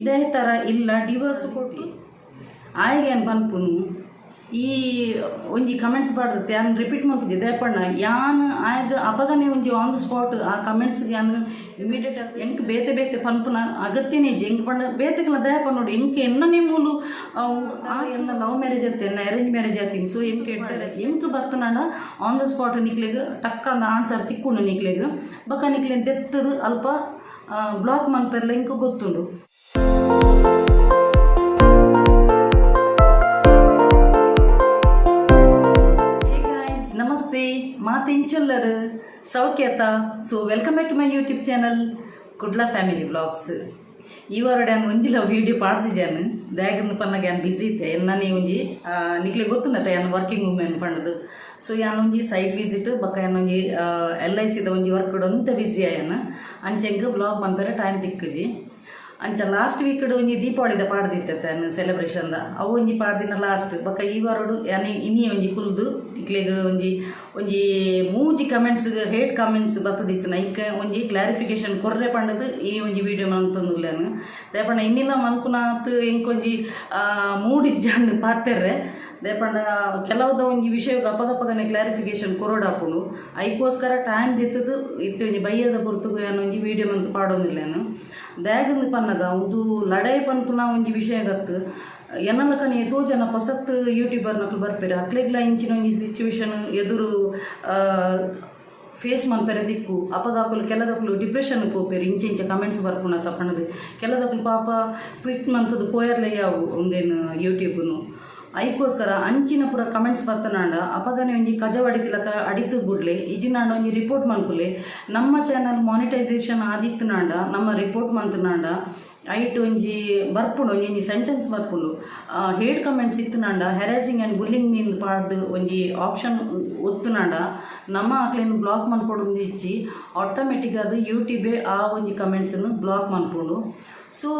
ಇದೇ ಥರ ಇಲ್ಲ ಡಿವೋರ್ಸ್ ಕೊಟ್ಟು ಆಯ್ಗೆ ಏನು ಪನ್ಪುನು. ಈ ಒಂಜಿ ಕಮೆಂಟ್ಸ್ ಪಾಡ್ದತ್ತೆ, ಯಾನ್ ರಿಪೀಟ್ ಮಲ್ಪುಜಿ. ದೇಪಣ್ಣ ಯಾನ್ ಆಯ್ಗ ಅಪಗನೆ ಒಂಜಿ ಆನ್ the spot ಆ ಕಮೆಂಟ್ಸ್ ಯಾನ್ ಇಮಿಡಿಯೇಟ್ ಎಂಕ್ ಬೇತೆ ಬೇತೆ ಪನ್ಪುನ ಅಗತ್ಯನೇ ಇಜ್ಜಿ. ಎಂಕ್ ಪಂಡ ಬೇತೆಕಲ ದಯ ಪನ್ನೋಡು. ಎಂಕ್ ಎನ್ನನೇ ಮೂಲು ಅವು ಆ ಎನ್ನ ಲವ್ ಮ್ಯಾರೇಜ್ ಅತ್ತೆ, ಎನ್ನ ಅರೇಂಜ್ ಮ್ಯಾರೇಜ್ ಆತೀನಿ. ಸೊ ಎಂಕ್ ಎಡ್ಡೆ ಎಂಕ್ ಬರ್ತನಾಡ ಆನ್ the spot ನಿಕ್ಲೆಗ್ ಟಕ್ ಅಂದ ಆನ್ಸರ್ ತಿಕ್ಕುಂಡು ನಿಕ್ಲೆಗ್. ಬೊಕ ನಿಕ್ಲೆನ್ ದೆತ್ತದು ಅಲ್ಪ ಬ್ಲಾಕ್ ಮನ್ಪೆರ್ಲ ಎಂಕ್ ಗೊತ್ತುಂಡು. Hey guys, namaste. ಮಾತೆಂಚೊಲ್ಲರು ಸೌಖ್ಯತ? So welcome back to my YouTube channel, Kudla family vlogs. ಈ ವಾರಡೆ ಯಾನ್ ಒಂಜಿಲ ವೀಡಿಯೋ ಪಾಡ್ದಿಜಾನು. ದಾಯೆಗಂದ್ ಪನ್ನಗ ಯಾನ್ ಬಿಸಿ ಇತ್ತೆ. ಎನ್ನನೇ ಒಂಜಿ ನಿಕ್ಲೆ ಗೊತ್ತುಂಡತ ಯಾನ್ ವರ್ಕಿಂಗ್ ವುಮೆನ್ ಪಂಡದು. ಸೊ ಯಾನ್ ಒಂಜಿ ಸೈಟ್ ವಿಸಿಟ್ ಬೊಕ್ಕ ಯಾನ್ ಒಂಜಿ ಎಲ್ I ಸಿದ ಒಂಜಿ ವರ್ಕ್ ಒಂತೆ ಬಿಸಿ ಆಯನ್. ಅಂಚ ಎಂಕ್ ವ್ಲಾಗ್ ಮನ್ಪೆರೆ ಟೈಮ್ ತಿಕ್ಕುಜಿ. ಅಂಚ ಲಾಸ್ಟ್ ವೀಕ್ ಒಂಜಿ ದೀಪಾವಳಿದ ಪಾಡ್ದಿತ್ತೆ ಸೆಲೆಬ್ರೇಷನ್ದ, ಅವು ಒಂಜಿ ಪಾಡ್ದಿನ ಲಾಸ್ಟ್. ಬೊಕ್ಕ ಈ ವಾರಡು ಯಾನ್ ಇನಿ ಒಂಜಿ ಕುಲ್ದು ನಿಕ್ಲೆಗ್ ಒಂಜಿ ಒಂಜಿ ಮೂಜಿ ಕಮೆಂಟ್ಸ್, ಹೇಟ್ ಕಮೆಂಟ್ಸ್ ಬತ್ತದಿತ್ತು. ಐಕ್ ಒಂಜಿ ಕ್ಲಾರಿಫಿಕೇಶನ್ ಕೊರ್ರೆ ಪಂಡದು ಈ ಒಂಜಿ ವಿಡಿಯೋ ಮಲ್ತೊಂದುಲ್ಲೆನ್. ದಾಯೆ ಇನ್ನಿಲ್ಲ ಮಲ್ಪುನಾತ್ ಎಂಕೊಂಜಿ ಮೂಡಿಜ್ಜಂಡ್ ಪಾತೆರ್ರೆ. ದಾಯೆ ಕೆಲವುದ ಒಂಜಿ ವಿಷಯಕ್ಕೆ ಅಪಗಪಗನೆ ಕ್ಲಾರಿಫಿಕೇಶನ್ ಕೊರೊಡಾಪುಂಡು. ಐಕೋಸ್ಕರ ಟೈಮ್ ದಿತ್ತದು ಇತ್ತೆ ಒಂಜಿ ಬಯ್ಯದ ಪೊರ್ತುಗು ಯಾನ್ ಒಂಜಿ ವಿಡಿಯೋ ಮಂತ್ ಪಾಡೊಂದಿಲ್ಲೇನು. ದಾಯೆಗಂದ್ ಪನ್ನಗ ಉಂದು ಲಡಾಯಿ ಪನ್ಪುನ ಒಂಜಿ ವಿಷಯ ಗತ್ತು. ಎನ್ನಲಕನೆ ಏತೋ ಜನ ಪೊಸತ್ ಯೂಟ್ಯೂಬರ್ನಕ್ಲು ಬರ್ಪೆರ್. ಅಕ್ಲೆಗ್ಲ ಇಂಚಿನ ಒಂಜಿ ಸಿಚುವೇಶನ್ ಎದುರು ಫೇಸ್ ಮನ್ಪೆರೆ ದಿಕ್ಕು. ಅಪಗ ಅಕುಲು ಕೆಲದಕ್ಲು ಡಿಪ್ರೆಷನ್ ಪೋಪೆರ್, ಇಂಚ ಇಂಚ ಕಮೆಂಟ್ಸ್ ಬರ್ಪುನತ ಪಂಡದು. ಕೆಲದಕ್ಲು ಪಾಪ ಕ್ವಿಟ್ ಮಂತದು ಪೋಯರ್ಲೆ ಯಾವು ಉಂದೇನು ಯೂಟ್ಯೂಬ್ನು. ಐಕೋಸ್ಕರ ಅಂಚಿನ ಪೂರ ಕಮೆಂಟ್ಸ್ ಬತ್ತನಾಂಡ ಅಪಗನೆ ಒಂಜಿ ಕಜವು ಅಡಿತಿಲಕ ಅಡಿತು ಬುಡ್ಲೆ, ಇಜಿನಾಂಡ ಒಂಜಿ ರಿಪೋರ್ಟ್ ಮನ್ಪುಲೆ. ನಮ್ಮ ಚಾನಲ್ ಮಾನಿಟೈಸೇಷನ್ ಆದಿತ್ತನಾಂಡ ನಮ್ಮ ರಿಪೋರ್ಟ್ ಮಂತನಾಂಡ ಐಟ್ ಒಂಜಿ ಬರ್ಪುಂಡು, ಒಂಜಿ ಒಂಜಿ ಸೆಂಟೆನ್ಸ್ ಬರ್ಪುಂಡು. ಹೇಟ್ ಕಮೆಂಟ್ಸ್ ಇತ್ತನಾಂಡ ಹೆರಾಸಿಂಗ್ ಆ್ಯಂಡ್ ಬುಲ್ಲಿಂಗ್ ಮೀನ್ ಪಾಡ್ದು ಒಂಜಿ ಆಪ್ಷನ್ ಒತ್ತುನಾಂಡ ನಮ್ಮ ಅಕ್ಲೆನ್ ಬ್ಲಾಕ್ ಮನ್ಪೊಡು ಇಜ್ಜಿ, ಆಟೋಮೆಟಿಕ್ ಅದು ಯೂಟ್ಯೂಬೇ ಆ ಒಂಜಿ ಕಮೆಂಟ್ಸನ್ನು ಬ್ಲಾಕ್ ಮನ್ಪುಂಡು. ಸೊ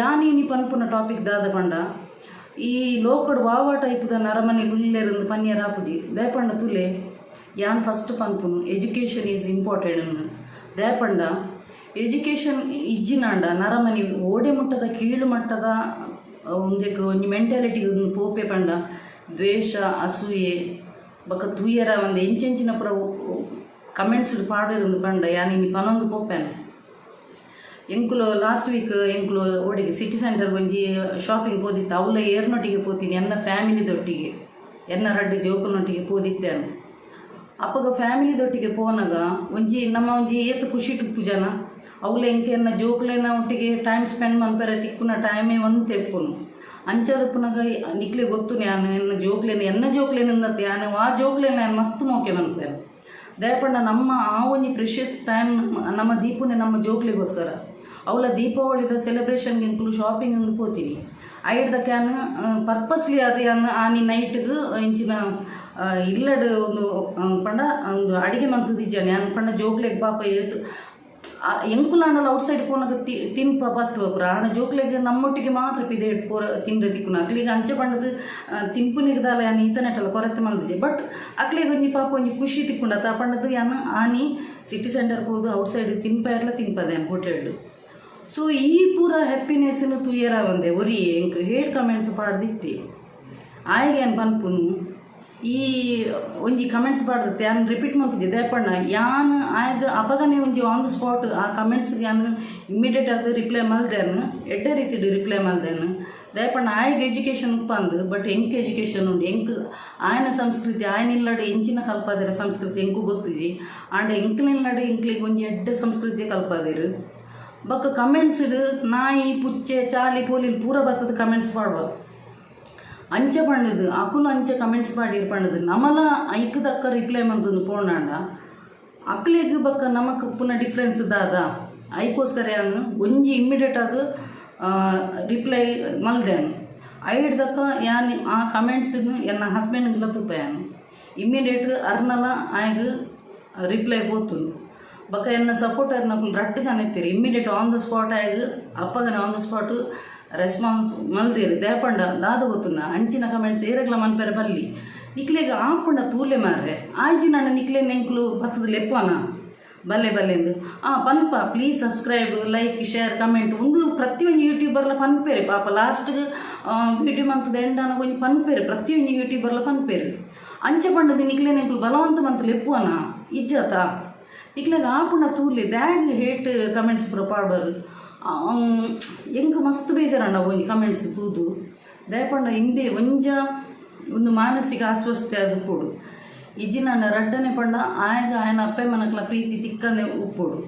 ಯಾನ್ ಇನಿ ಪನ್ಪುನ ಟಾಪಿಕ್ ದಾದ ಪಂಡ, ಈ ಲೋಕಡ್ ವಾವ ಟೈಪ್ದ ನರಮನಿ ಉಲ್ಲೆರಂದು ಪನ್ಯರ ಆಪುಜಿ. ದಾಯೆ ತುಲೆ, ಯಾನ್ ಫಸ್ಟ್ ಪನ್ಪುನು ಎಜುಕೇಷನ್ is important. ದಾಯೆ ಎಜುಕೇಷನ್ ಇಜ್ಜಿನಾಂಡ ನರಮನಿ ಓಡೆ ಮುಟ್ಟದ ಕೀಳು ಮಟ್ಟದ ಒಂದೆಕ್ ಒಂಜಿ ಮೆಂಟಾಲಿಟಿ ಪೋಪೆ ಪಂಡ ದ್ವೇಷ, ಅಸೂಯೆ ಬೊಕ ತೂಯರ ಒಂದು ಎಂಚೆಂಚಿನ ಪೂರ ಕಮೆಂಟ್ಸ್ ಪಾಡಿರಂದು ಪಂಡ ಯಾನ್ ಇನಿ ಪನೊಂದು ಪೋಪೆನ್. ಎಂಕುಲು ಲಾಸ್ಟ್ ವೀಕ್ ಎಂಕುಲು ಓಡಿಗೆ ಸಿಟಿ ಸೆಂಟರ್ ಒಂಜಿ ಶಾಪಿಂಗ್ ಪೋದಿತ್ತು. ಅವಲ ಏರ್ನೊಟ್ಟಿಗೆ ಪೋತೀನಿ, ಎನ್ನ ಫ್ಯಾಮಿಲಿದೊಟ್ಟಿಗೆ, ಎನ್ನ ರಡ್ಡ್ ಜೋಕುನೊಟ್ಟಿಗೆ ಪೋದಿತ್ತೇನು. ಅಪಗ ಫ್ಯಾಮಿಲಿದೊಟ್ಟಿಗೆ ಪೋನಗ ಒಂಜಿ ನಮ್ಮ ಒಂಜಿ ಏತ್ ಖುಷಿ ಜನ ಅವಲ ಎಂಕೆ ಎನ್ನ ಜೋಕುಲೆನ ಒಟ್ಟಿಗೆ ಟೈಮ್ ಸ್ಪೆಂಡ್ ಮನ್ಪೆರೆ ತಿಕ್ಕುನ ಟೈಮೇ ಒಂತೆ ಇಪ್ಪುನು. ಅಂಚದ ಪುನಗ ನಿಕ್ಲೆ ಗೊತ್ತು, ಯಾನ್ ಎನ್ನ ಜೋಕ್ಲೆನ, ಎನ್ನ ಜೋಕ್ಲೆನ ಯಾನ್ ಆ ಜೋಕ್ಲೆನ ಯಾನ್ ಮಸ್ತ್ ಮೋಕೆ ಮನ್ಪೇನು. ದಯಪಂಡ ನಮ್ಮ ಆ ಒಂಜಿ ಪ್ರೆಷಿಯಸ್ ಟೈಮ್ ನಮ್ಮ ದೀಪುನೆ ನಮ್ಮ ಜೋಕ್ಲೆಗೋಸ್ಕರ. ಅವಲ ದೀಪಾವಳಿದ ಸೆಲೆಬ್ರೇಷನ್ಗೆ ಎಂಕುಲು ಶಾಪಿಂಗ್ ಅಂದು ಪೋತೀನಿ. ಐಡ್ದ can purposely ಅದು ಯಾನ್ ಆನಿ ನೈಟ್ಗ್ ಇಂಚಿನ ಇಲ್ಲಡ್ ಒಂದು ಪಂಡ ಒಂದು ಅಡಿಗೆ ಮಂತದಿಜ್ಜಾನೆ ಯಾನ್. ಪಂಡ ಜೋಕ್ಲೆಗ್ ಪಾಪ ಏತ್ ಎಂಕುಲಾಂಡಲ ಔಟ್ ಸೈಡ್ ಪೋನಗ ತಿನ್ಪ ಬತ್ತುವ ಪುರ. ಆಂಡ ಜೋಕ್ಲೆಗ್ ನಮ್ಮೊಟ್ಟಿಗೆ ಮಾತ್ರ ಪಿದೆ ಪೂರ ತಿಂಡ್ರೆ ತಿಕ್ಕುನ. ಅಕ್ಲೆಗ್ ಅಂಚ ಪಂಡದು ತಿನ್ಪುನಿಗ್ ದಾಲ ಯಾನ್ ಈತನೆಟಲ ಕೊರತೆ ಮಲ್ದಿಜೆ. ಬಟ್ ಅಕ್ಲೆಗ್ ಒಂಜಿ ಪಾಪ ಒಂಜಿ ಖುಷಿ ತಿಕ್ಕುಂಡತ ಪಂಡದು ಯಾನ್ ಆನಿ ಸಿಟಿ ಸೆಂಟರ್ ಪೋದು ಔಟ್ ಸೈಡ್ ತಿನ್ಪೆರ್ಲ ತಿನ್ಪದೆ ಯಾನ್ ಹೋಟೆಲ್ಡ್. ಸೊ ಈ ಪೂರ ಹ್ಯಾಪಿನೆಸ್ನು ತೂಯರ ಒಂದೆ ಒರಿ ಎಂಕ್ ಹೇಟ್ ಕಮೆಂಟ್ಸ್ ಪಾಡ್ದಿತ್ತಿ. ಆಯ್ಗೆ ಯಾನ್ ಪನ್ಪುನು, ಈ ಒಂಜಿ ಕಮೆಂಟ್ಸ್ ಪಾಡ್ದತ್ತೆ, ಯಾನ್ ರಿಪೀಟ್ ಮಲ್ಪುಜಿ. ದಾಯೆ ಯಾನ್ ಆಯ್ಗ ಅಪಗನೆ ಒಂಜಿ ಆನ್ the spot ಆ ಕಮೆಂಟ್ಸ್ ಯಾನ್ ಇಮಿಡಿಯೇಟ್ ಆದ್ ರಿಪ್ಲೈ ಮಲ್ದೇನು, ಎಡ್ಡೆ ರೀತಿಡ್ ರಿಪ್ಲೈ ಮಲ್ದೇನು. ದಾಯೆ ಆಯ್ಗೆ ಎಜುಕೇಷನ್ ಉಪ್ಪಂದು, ಬಟ್ ಎಂಕ್ ಎಜುಕೇಷನ್ ಉಂಡು. ಎಂಕ್ ಆಯನ ಸಂಸ್ಕೃತಿ ಆಯನ ಇಲ್ಲಡೆ ಎಂಚಿನ ಕಲ್ಪಾದಿರ ಸಂಸ್ಕೃತಿ ಎಂಕು ಗೊತ್ತಿಜಿ. ಆಂಡ ಎಂಕ್ಲಿಲ್ಲಡೆ ಎಂಕ್ಲಿಗ್ ಒಂಜಿ ಎಡ್ಡೆ ಸಂಸ್ಕೃತಿ ಕಲ್ಪಾದಿರು. ಬೊಕ್ಕ ಕಮೆಂಟ್ಸ್ ನಾಯಿ ಪುಚ್ಚೆ ಚಾಲಿ ಪೋಲಿಲ್ ಪೂರ ಬತ್ತದ ಕಮೆಂಟ್ಸ್ ಪಾಡುವ. ಅಂಚ ಪಂಡದು ಅಕುಲು ಅಂಚ ಕಮೆಂಟ್ಸ್ ಪಾಡಿರ್ ಪಂಡದು ನಮಲ ಐಕ್ ತಕ್ಕ ರಿಪ್ಲೈ ಮಂತೊಂದು ಪೋಂಡಾಂಡ ಅಕ್ಲೆಗ್ ಬೊಕ್ಕ ನಮಕ್ ಪುನ ಡಿಫ್ರೆನ್ಸ್ ದಾದ? ಐಕೋಸ್ಕರ ಯಾನ್ ಒಂಜಿ ಇಮ್ಮಿಡಿಯೇಟ್ ಆದ್ ರಿಪ್ಲೈ ಮಲ್ದೇನು. ಐಡ್ದಕ್ಕ ಯಾನ್ ಆ ಕಮೆಂಟ್ಸ್ನು ಎನ್ನ ಹಸ್ಬೆಂಡ್ಗ್ಲ ತೂಪ. ಯಾನ್ ಇಮ್ಮಿಡಿಯೇಟ್ ಅರ್ನಲ ಆಯ್ಗ್ ರಿಪ್ಲೈ ಪೋತುಂಡು. ಬೊಕ್ಕ ಎನ್ನ ಸಪೋರ್ಟರ್ನಕುಲು ರಡ್ಡ್ ಜನ ಇತ್ತೆರ್. Immediate on the spot ಆಯ್ಗ್ ಅಪ್ಪಗನೆ on the spot response ಮಲ್ದೇರು. ದಾಯೆ ದಾದ ಗೊತ್ತುಂಡ, ಅಂಚಿನ ಕಮೆಂಟ್ಸ್ ಏರೆಗ್ಲ ಮನ್ಪೆರೆ ಬಲ್ಲಿ. ನಿಕ್ಲೆಗ್ ಆಪುಂಡ ತೂಲೆ ಮಾರ್ರೆ. ಆಯ್ಜಿ ನಡ ನಿಕ್ಲೆ ಎಂಕುಲು ಬತ್ತದ ಲೆಪ್ಪನ. ಬಲ್ಲೆ ಬಲ್ಲೆಂದು ಆ ಪನ್ಪ. Please subscribe, like, share, comment. ಉಂದು ಪ್ರತಿಯೊಂಜಿ ಯೂಟ್ಯೂಬರ್ಲ ಪನ್ಪೆರ್. ಪಾಪ ಲಾಸ್ಟ್ಗ್ ವೀಡಿಯೋ ಮಂತುದು ಎಂಡ್ ಆನಗ ಒಂಜಿ ಪನ್ಪೆರ್. ಪ್ರತಿಯೊಂಜಿ ಯೂಟ್ಯೂಬರ್ಲ ಪನ್ಪೆರ್. ಅಂಚ ಪಂಡದು ನಿಕ್ಲೆನ ಎಂಕುಲು ಬಲವಂತ ಮಂತ್ ಲೆಪ್ಪುವನ? ಇಜ್ಜತ. ನಿಕ್ಲೆಗ್ ಆಪುಂಡ ತೂಲೆ. ದಾಯೆಗ್ ಹೇಟ್ ಕಮೆಂಟ್ಸ್ ಪೂರ ಪಾಡುವರ್? ಎಂಕ್ ಮಸ್ತ್ ಬೇಜಾರಾಂಡ್ ಅವು ಒಂಜಿ ಕಮೆಂಟ್ಸ್ ತೂದು. ದಾಯೆ ಪಂಡ ಇಂಬೆ ಒಂಜ ಉಂದು ಮಾನಸಿಕ ಅಸ್ವಸ್ಥೆ ಆದ್ ಉಪ್ಪೊಡು, ಇಜ್ಜಿಂಡ ರಡ್ಡನೆ ಪಂಡ ಆಯಗ್ ಆಯನ ಅಪ್ಪೆ ಅಮ್ಮನಕ್ಲ ಪ್ರೀತಿ ತಿಕ್ಕಂದೆ ಉಪ್ಪೊಡು.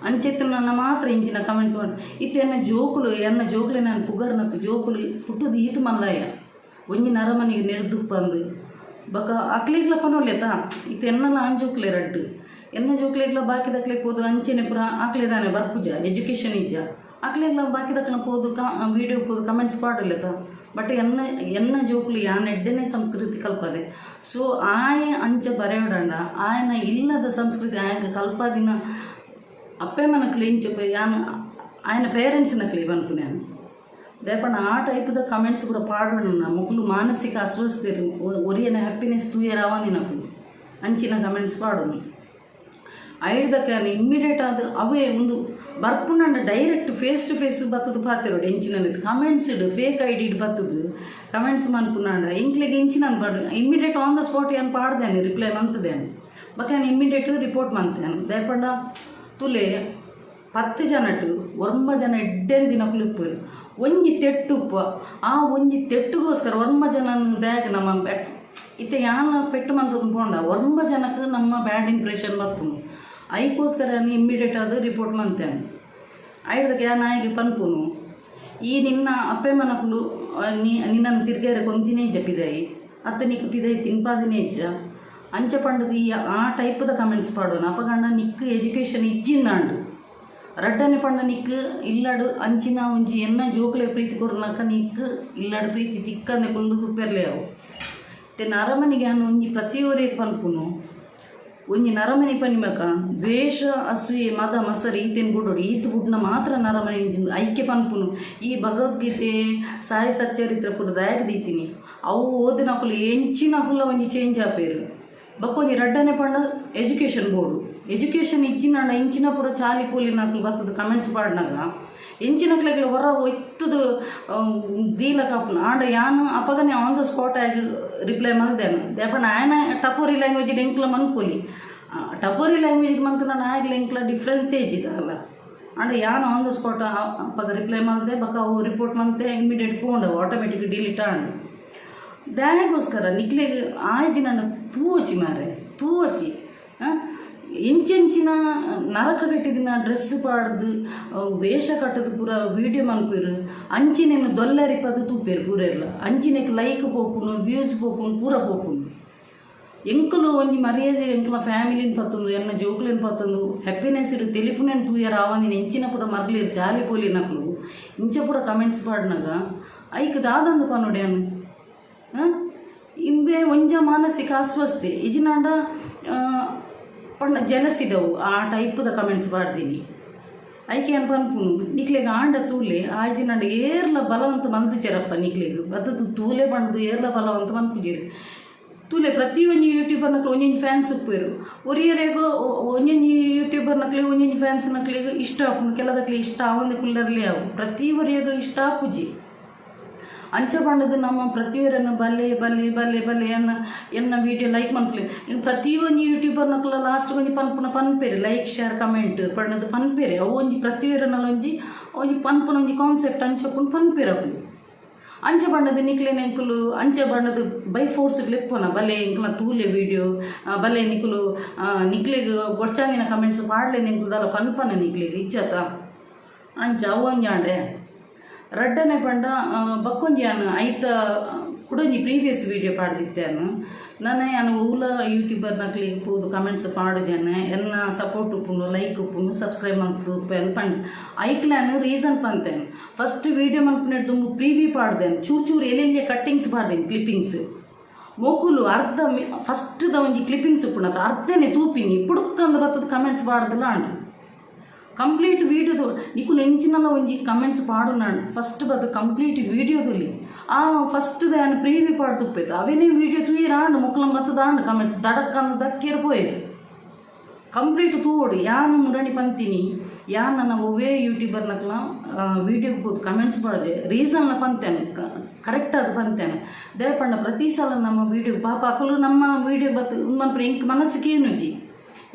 ಅಂಚೆತ್ತಿನ ಮಾತ್ರ ಇಂಚಿನ ಕಮೆಂಟ್ಸ್. ಇತ್ತೆ ಎನ್ನ ಜೋಕುಲು, ಎನ್ನ ಜೋಕುಲೆನ ಪುಗರ್ನಕ್ ಜೋಕುಲು ಪುಟ್ಟುದು ಈತ್ ಮಲ್ಲಯ್ಯ ಒಂಜಿ ನರಮನಿಗೆ ನೆರ್ದುಪ್ಪಂದು. ಬೊಕ ಅಕ್ಲೆಗ್ಲ ಪನೊಲ್ಯತ. ಇತ್ತೆ ಎನ್ನಲ ಆಂಜೋಕ್ಲೆ ರಡ್ಡ್. ಎನ್ನ ಜೋಕ್ಲೆಗ್ಲ ಬಾಕಿದಕ್ಲೆಗ್ ಪೋದು ಅಂಚೆನೆ ಪೂರ ಆಕ್ಲೆ ದಾನೆ ಬರ್ಪುಜ, ಎಜುಕೇಶನ್ ಇಜ್ಜ. ಅಕ್ಲೆಗ್ಲ ಬಾಕಿದಕ್ಲೆನ ಪೋದು ವೀಡಿಯೋ ಪೋದು ಕಮೆಂಟ್ಸ್ ಪಾಡೊಲ್ಯತ. ಬಟ್ ಎನ್ನ ಎನ್ನ ಜೋಕುಲು ಯಾನ್ ಎಡ್ಡೆನೆ ಸಂಸ್ಕೃತಿ ಕಲ್ಪದೆ. ಸೊ ಆಯೆ ಅಂಚ ಬರೆಯೊಡಂಡ ಆಯನ ಇಲ್ಲದ ಸಂಸ್ಕೃತಿ ಆಯಗ್ ಕಲ್ಪಾದಿನ ಅಪ್ಪೆ ಅಮ್ಮನಕ್ಲು ಇಂಚ ಯಾನ್ ಆಯನ ಪೇರೆಂಟ್ಸ್ನಕ್ಲೆ ಪನ್ಪುನೆ ಯಾನ್. ದಾಯೆ ಪಂಡ ಆ ಟೈಪ್ದ ಕಮೆಂಟ್ಸ್ ಪೂರ ಪಾಡೊಂಡ ಮೊಕುಲು ಮಾನಸಿಕ ಅಸ್ವಸ್ಥೆರ್. ಒರಿಯನ ಹ್ಯಾಪಿನೆಸ್ ತೂಯೆರೆ ಆವಂದಿನಕುಲು ಅಂಚಿನ ಕಮೆಂಟ್ಸ್ ಪಾಡುನು. ಐಡ್ದಕ್ಕೆ ಯಾನ್ ಇಮ್ಮಿಡಿಯೇಟ್ ಆದ್ ಅವೇ ಉಂದು ಬರ್ಪುಂಡಂಡ ಡೈರೆಕ್ಟ್ ಫೇಸ್ ಟು ಫೇಸ್ ಬತ್ತುದು ಪಾತೆರೊಡು. ಎಂಚಿನ ಕಮೆಂಟ್ಸ್ ಫೇಕ್ ಐಡಿಡ್ ಬತ್ತುದು ಕಮೆಂಟ್ಸ್ ಮನ್ಪುನಾಂಡ ಎಂಕ್ಲೆಗ್ ಎಂಚಿನ ಪಾಡ್ ಇಮ್ಮಿಡಿಯೇಟ್ ಆನ್ the spot ಯಾನ್ ಪಾಡ್ದೇನೆ, ರಿಪ್ಲೈ ಮಂತುದೇನೆ. ಬೊಕ ಯಾನ್ ಇಮ್ಮಿಡಿಯೇಟ್ ರಿಪೋರ್ಟ್ ಮಂತೇನೆ. ದಾಯೆ ಪಂಡ ತೂಲೆ, 10 ಜನಟ್ ಒರ್ಂಬ ಜನ ಎಡ್ಡೆಂದಿನಕುಲು ಇಪ್ಪುವೆರ್. ಒಂಜಿ ತೆಟ್ಟು ಉಪ್ಪುವ. ಆ ಒಂಜಿ ತೆಟ್ಟುಗೋಸ್ಕರ ಒರ್ಂಬ ಜನ ದಾಯೆಗ್ ನಮ್ಮ ಇತ್ತೆ ಯಾನ್ ಪೆಟ್ಟು ಮಂತೊಂದು ಪೋಂಡ ಒರ್ಂಬ ಜನಕ್ಕೆ ನಮ್ಮ ಬ್ಯಾಡ್ ಇಂಪ್ರೆಷನ್ ಬರ್ಪುಂಡು. ಐಕೋಸ್ಕರ ಯಾನ್ ಇಮ್ಮಿಡಿಯೇಟ್ ಆದ್ ರಿಪೋರ್ಟ್ ಮಂತೇನೆ. ಐಡ್ದಕ್ಕೆ ಯಾನ್ ಆಯಗ್ ಪನ್ಪುನು, ಈ ನಿನ್ನ ಅಪ್ಪೆ ಅಮ್ಮನಕುಲು ನಿನ್ನನ್ನು ತಿರ್ಗರೆ ಕೊಂತಿನೇ ಇಜ್ಜ ಪಿದಾಯಿ ಅತ್ತ, ನಿಕ್ಕ್ ಪಿದಾಯಿ ತಿನ್ಪಾದಿನೇ ಇಜ್ಜ. ಅಂಚ ಪಂಡದು ಈ ಆ ಟೈಪ್ದ ಕಮೆಂಟ್ಸ್ ಪಾಡುವನ. ಅಪಗಂಡ ನಿಕ್ಕ್ ಎಜುಕೇಶನ್ ಇಜ್ಜಿಂದಾಂಡ್. ರಡ್ಡನೆ ಪಂಡ ನಿಕ್ಕ್ ಇಲ್ಲಡ್ ಅಂಚಿನ ಒಂಜಿ ಎನ್ನ ಜೋಕುಲೆ ಪ್ರೀತಿ ಕೊರ್ನಕ ನಿಕ್ಕ್ ಇಲ್ಲಡ್ ಪ್ರೀತಿ ತಿಕ್ಕಂದೆ ಕುಲ್ಲುದು ಉಪ್ಪೆರ್ಲೆ ಅವು. ಇತ್ತೆ ನರಮನಿಗೆ ಯಾನ್ ಒಂಜಿ ಪ್ರತಿಯೊರಿಯಗ್ ಪನ್ಪುನು, ಒಂಜಿ ನರಮನಿ ಪನಿಮಕ ದ್ವೇಷ, ಅಸೂಯೆ, ಮದ, ಮಸರಿ ಈತೆನ್ ಬುಡೊಡು. ಈತ್ ಬುಡ್ನ ಮಾತ್ರ ನರಮನಿ ಒಂಜಿ ಐಕ್ಯ ಪನ್ಪುನು. ಈ ಭಗವದ್ಗೀತೆ, ಸಾಯಿ ಸಚ್ಚರಿತ್ರ ಪೂರ ದಾಯೆಗ್ ದೀತಿನಿ? ಅವು ಓದಿನಕುಲು ಎಂಚಿನಕುಲ ಒಂಜಿ ಚೇಂಜ್ ಆಪೆರ್. ಬೊಕ್ಕ ಒಂಜಿ ರಡ್ಡನೆ ಪಂಡ ಎಜುಕೇಶನ್ ಬೋಡು. ಎಜುಕೇಶನ್ ಇಜ್ಜಿನಾಂಡ ಇಂಚಿನ ಪೂರ ಚಾಲಿ ಪೂಲಿನಕುಲು ಬತ್ತುದು ಕಮೆಂಟ್ಸ್ ಪಾಡ್ನಗ ಎಂಚಿನಕ್ಲೆಗ್ಲ ಒರ ಒಯ್ತುದು ದೀಲಕ ಆಪುಂಡು. ಆಂಡ ಯಾನ್ ಅಪಗನೆ ಆನ್ the spot ಆಯಗ್ ರಿಪ್ಲೈ ಮಲ್ದೇನೆ. ದಾಯೆ ಪಂಡ ಆಯನ ಟಪೋರಿ ಲ್ಯಾಂಗ್ವೇಜ್ ಎಂಕ್ಲ ಮನ್ಪೊಲಿ. ಟಪೋರಿ ಲ್ಯಾಂಗ್ವೇಜ್ ಮಂತುಂಡ ಆಯಗ್ಲ ಎಂಕ್ಲ ಡಿಫ್ರೆನ್ಸ್ ಇಜ್ಜಿ ದಾಲ. ಆಂಡ ಯಾನ್ ಆನ್ the spot ಅಪಗ ರಿಪ್ಲೈ ಮಲ್ದೆ. ಬೊಕ ಅವು ರಿಪೋರ್ಟ್ ಮಂತೆ ಇಮಿಡಿಯೇಟ್ ಪೋಂಡು, ಆಟೋಮೆಟಿಕ್ ಡಿಲೀಟ್ ಆಂಡ್. ದಾಯೆಗೋಸ್ಕರ ನಿಕ್ಲೆಗ್ ಆಯ್ದಿನಂಡ ತೂವೊಚಿ ಮಾರ್ರೆ, ತೂವೊಚಿ. ಎಂಚೆಂಚಿನ ನರಕ ಕಟ್ಟಿದಿನ ಡ್ರೆಸ್ ಪಾಡ್ದು, ವೇಷ ಕಟ್ಟುದು ಪೂರ ವೀಡಿಯೋ ಮನ್ಪುವೆರ್. ಅಂಚಿನೆನ್ ದೊಲ್ಲರಿಪದು ತೂಪೆರ್ ಪೂರೆರ್ಲ. ಅಂಚಿನೆಕ್ ಲೈಕ್ ಪೋಪುಂಡು, ವ್ಯೂಸ್ ಪೋಪುಂಡು, ಪೂರ ಪೋಪುಂಡು. ಎಂಕುಲು ಒಂಜಿ ಮರ್ಯಾದೆ ಎಂಕಲ್ನ ಫ್ಯಾಮಿಲಿನ್ ಪತ್ತೊಂದು, ಎನ್ನ ಜೋಕುಲೆನ್ ಪತ್ತೊಂದು ಹ್ಯಾಪಿನೆಸ್ ತೆಲಿಪುನೆನ್ ತೂಯೆರೆ ಆವಂದಿನ ಎಂಚಿನ ಪೂರ ಮರ್ಲೆರ್ ಜಾಲಿ ಪೋಲಿನಕುಲು ಇಂಚ ಪೂರ ಕಮೆಂಟ್ಸ್ ಪಾಡ್ನಗ ಐಕ್ ದಾದಂದು ಪನೊಡು ಯಾನ್? ಇಂಬೆ ಒಂಜ ಮಾನಸಿಕ ಅಸ್ವಸ್ಥೆ, ಇಜಿನಾಂಡ ಪಂಡ ಜೆಲಸಿಡವು ಆ ಟೈಪ್ದ ಕಮೆಂಟ್ಸ್ ಪಾಡ್ದಿನಿ. ಐಕೆ ಯಾನ್ ಪನ್ಪುನು, ನಿಕ್ಲೆಗ್ ಆಂಡ ತೂಲೆ. ಆಯ್ಜಿನಾಂಡ ಏರ್ಲ ಬಲವಂತ ಮಲ್ದಿಜೆರಪ್ಪ. ನಿಕ್ಲೆಗ್ ಬತ್ತದು ತೂಲೆ ಪಂಡ್ದು ಏರ್ಲ ಬಲವಂತ ಮನ್ಪುಜೆರ್. ತೂಲೆ, ಪ್ರತಿ ಒಂಜಿ ಯೂಟ್ಯೂಬರ್ನಕ್ಲು ಒಂಜೊಂಜಿ ಫ್ಯಾನ್ಸ್ ಉಪ್ಪುವೆರ್. ಒರಿಯರೆಗ್ ಒಂಜೊಂಜಿ ಯೂಟ್ಯೂಬರ್ನಕ್ಲೆಗ್ ಒಂಜೊಂಜಿ ಫ್ಯಾನ್ಸ್ ನಕ್ಲೆಗ್ ಇಷ್ಟ ಆಪುಂಡು. ಕೆಲದಕ್ಲೆ ಇಷ್ಟ ಆವಂದೆ ಕುಲ್ಲರ್ಲೆ ಅವು. ಪ್ರತಿ ಒರಿಯಗ್ ಇಷ್ಟ ಆಪುಜಿ. ಅಂಚ ಪಂಡದು ನಮ್ಮ ಪ್ರತಿಯೊರನ ಬಲ್ಲೆ ಬಲ್ಲೆ ಬಲ್ಲೆ ಬಲ್ಲೆ, ಎನ್ನ ಎನ್ನ ವೀಡಿಯೋ ಲೈಕ್ ಮನ್ಪುಲೆ. ಪ್ರತಿ ಒಂಜಿ ಯೂಟ್ಯೂಬರ್ನಕ್ಲ ಲಾಸ್ಟ್ ಒಂಜಿ ಪನ್ಪುನ ಪನ್ಪೆರ್, ಲೈಕ್, ಶೇರ್, ಕಮೆಂಟ್ ಪಂಡದು ಪನ್ಪೆರೆ. ಅವು ಒಂಜಿ ಪ್ರತಿಯೊರನಲ ಒಂಜಿ ಒಂಜಿ ಪನ್ಪುನ ಒಂಜಿ ಕಾನ್ಸೆಪ್ಟ್ ಅಂಚ ಉಪ್ಪುಂಡು, ಪನ್ಪೆರ್ ಅಕುಲು. ಅಂಚ ಪಂಡದು ನಿಕ್ಲೆನ ಎಂಕುಲು ಅಂಚ ಪಂಡದು ಬೈ ಫೋರ್ಸ್ ಲೆಪ್ಪುನ, ಬಲೆ ಎಂಕ್ಲ ತೂಲೆ ವೀಡಿಯೋ, ಬಲೆ ನಿಕುಲು ನಿಕ್ಲೆಗ್ ಬೊಡ್ಚಾಂದಿನ ಕಮೆಂಟ್ಸ್ ಪಾಡ್ಲೆ ಎಂಕುಲು ದಾಲ ಪನ್ಪನ ನಿಕ್ಲೆಗ್? ಇಜ್ಜತ. ಅಂಚ ಅವು ಒಂಜಾಂಡೆ. ರಡ್ಡನೆ ಪಂಡ ಬಕ್ಕೊಂಜಿ ಯಾನ್ ಐತ ಕುಡೊಂಜಿ ಪ್ರೀವಿಯಸ್ ವೀಡಿಯೋ ಪಾಡ್ದಿತ್ತೆ ಯಾನ್. ನನ ಯಾನ್ ಒವ್ಲ ಯೂಟ್ಯೂಬರ್ನಕ್ಲೆಗ್ ಪೋದು ಕಮೆಂಟ್ಸ್ ಪಾಡುಜೆನೆ. ಎನ್ನ ಸಪೋರ್ಟ್ ಉಪ್ಪುಂಡು, ಲೈಕ್ ಉಪ್ಪುಂಡು, ಸಬ್ಸ್ಕ್ರೈಬ್ ಮಂತ್ ಪಂಡ್ ಐಕ್ಲ ಯಾನ್ ರೀಸನ್ ಪಂತೇನೆ. ಫಸ್ಟ್ ವೀಡಿಯೋ ಮನ್ಪುನೆಡ್ ದುಂಬು ಪ್ರೀವ್ಯೂ ಪಾಡ್ದೇನೆ. ಚೂರು ಚೂರು ಎಲ್ಲೆಲ್ಯ ಕಟ್ಟಿಂಗ್ಸ್ ಪಾಡ್ದೇನೆ, ಕ್ಲಿಪ್ಪಿಂಗ್ಸ್. ಮೊಕುಲು ಅರ್ಧ ಫಸ್ಟ್ದ ಒಂಜಿ ಕ್ಲಿಪ್ಪಿಂಗ್ಸ್ ಉಪ್ಪುಂಡತ, ಅರ್ಧನೆ ತೂಪಿನಿ ಪುಡುಕ್ಕಂದು ಬತ್ತದ ಕಮೆಂಟ್ಸ್ ಪಾಡ್ದಲ ಆಂಡ್. ಕಂಪ್ಲೀಟ್ ವೀಡಿಯೋ ನಿಕುಲು ಎಂಚಿನಲ ಒಂಜಿ ಕಮೆಂಟ್ಸ್ ಪಾಡುನಾಂಡ್ ಫಸ್ಟ್ ಬತ್ತು ಕಂಪ್ಲೀಟ್ ವೀಡಿಯೋ ತುಲಿ. ಆ ಫಸ್ಟ್ ಯಾನ್ ಪ್ರೀವ್ಯೂ ಪಾಡ್ದು ಉಪ್ಪೇತು. ಅವೇನೇ ವೀಡಿಯೋ ತೂಯೆರ್ ಆಂಡ್. ಮೊಕುಲ ಬತ್ತದ ಆಂಡ್ ಕಮೆಂಟ್ಸ್ ದಡಕ್ಕಂದು ದಕ್ಕೇರ್ ಪೋಯೆರ್. ಕಂಪ್ಲೀಟ್ ತೂವೊಡು. ಯಾನ್ ಮುರಣಿ ಪಂತಿನಿ, ಯಾನ್ ನನ್ನ ಒವ್ವೇ ಯೂಟ್ಯೂಬರ್ನಕ್ಲ ವೀಡಿಯೋಗ್ ಪೋದು ಕಮೆಂಟ್ಸ್ ಪಾಡ್ಜೆ, ರೀಸನ್ಲ ಪಂತೇನೆ, ಕರೆಕ್ಟ್ ಆದ್ ಪಂತೇನೆ. ದಾಯೆ ಪಂಡ ಪ್ರತಿ ಸಲ ನಮ್ಮ ವೀಡಿಯೋ ಪಾಪ ಅಕುಲು ನಮ್ಮ ವೀಡಿಯೋ ಬತ್ತ್ ಉಂದು ಮನ್ಪುನ ಎಂಕ್ ಮನಸ್ಸು ಕೇನುಜಿ.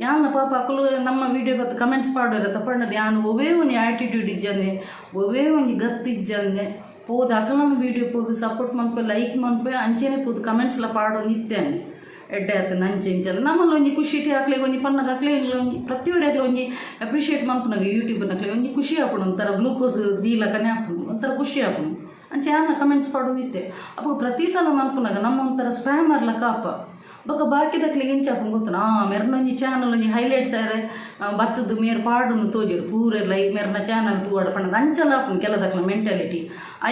ಯಾನ್ ಪಾಪ ಅಕುಲು ನಮ್ಮ ವೀಡಿಯೋ ಬತ್ತ್ ಕಮೆಂಟ್ಸ್ ಪಾಡುವೆರ್ ಪಂಡದ್ ಯಾನ್ ಒವ್ವೇ ಒಂಜಿ ಆಟಿಟ್ಯೂಡ್ ಇಜ್ಜಂದೆ, ಒವ್ವೇ ಒಂಜಿ ಗತ್ತು ಇಜ್ಜಂದೆ ಪೋದು ಅಕಲನ ವೀಡಿಯೋ ಪೋದು ಸಪೋರ್ಟ್ ಮನ್ಪೆ, ಲೈಕ್ ಮನ್ಪೆ, ಅಂಚೆನೆ ಪೋದು ಕಮೆಂಟ್ಸ್ಲ ಪಾಡೊಂದು ಇತ್ತೇನೆ. ಎಡ್ಡೆ ಆತುಂಡು ಅಂಚೆ ಇಂಚ ನಮಲ ಒಂಜಿ ಖುಷಿಟ್ ಅಕ್ಲೆಗ್ ಒಂಜಿ ಪನ್ನಗ ಅಕ್ಲೆ ಒಂಜಿ ಪ್ರತಿಯೊರಿಗ್ಲ ಒಂಜಿ ಅಪ್ರಿಷಿಯೇಟ್ ಮನ್ಪುನಗ ಯೂಟ್ಯೂಬ್ನಕ್ಲೆ ಒಂಜಿ ಖುಷಿ ಆಪುಂಡು. ಒಂಥರ ಗ್ಲೂಕೋಸ್ ದೀಲಕನೆ ಆಪುಂಡು, ಒಂಥರ ಖುಷಿ ಆಪುಂಡು. ಅಂಚೆ ಯಾನ್ ಕಮೆಂಟ್ಸ್ ಪಾಡೊಂದು ಇತ್ತೆ. ಅಪಗ ಪ್ರತಿ ಸಲ ಮನ್ಪುನಗ ನಮ್ಮ ಒಂಥರ ಸ್ಪ್ಯಾಮರ್ಲ ಕಾಪ ಬೊಕ ಬಾಕಿದಕ್ಲೆಗ್ ಎಂಚ ಆಪುಂಡು ಗೊತ್ತುಂಡು. ಮೆರ್ನ ಒಂಜಿ ಚಾನಲ್ ಒಂಜಿ ಹೈಲೈಟ್ಸ್ ಆರೆ ಬತ್ತುದು ಮೇರ್ ಪಾಡುನು ತೋಜೊಡು ಪೂರೆರ್ಲ ಈ ಮೆರ್ನ ಚಾನಲ್ ತೂವಡ್ ಪಂಡದ್ ಅಂಚಲ ಆಪುಂಡು ಕೆಲದಕ್ಲ ಮೆಂಟಾಲಿಟಿ.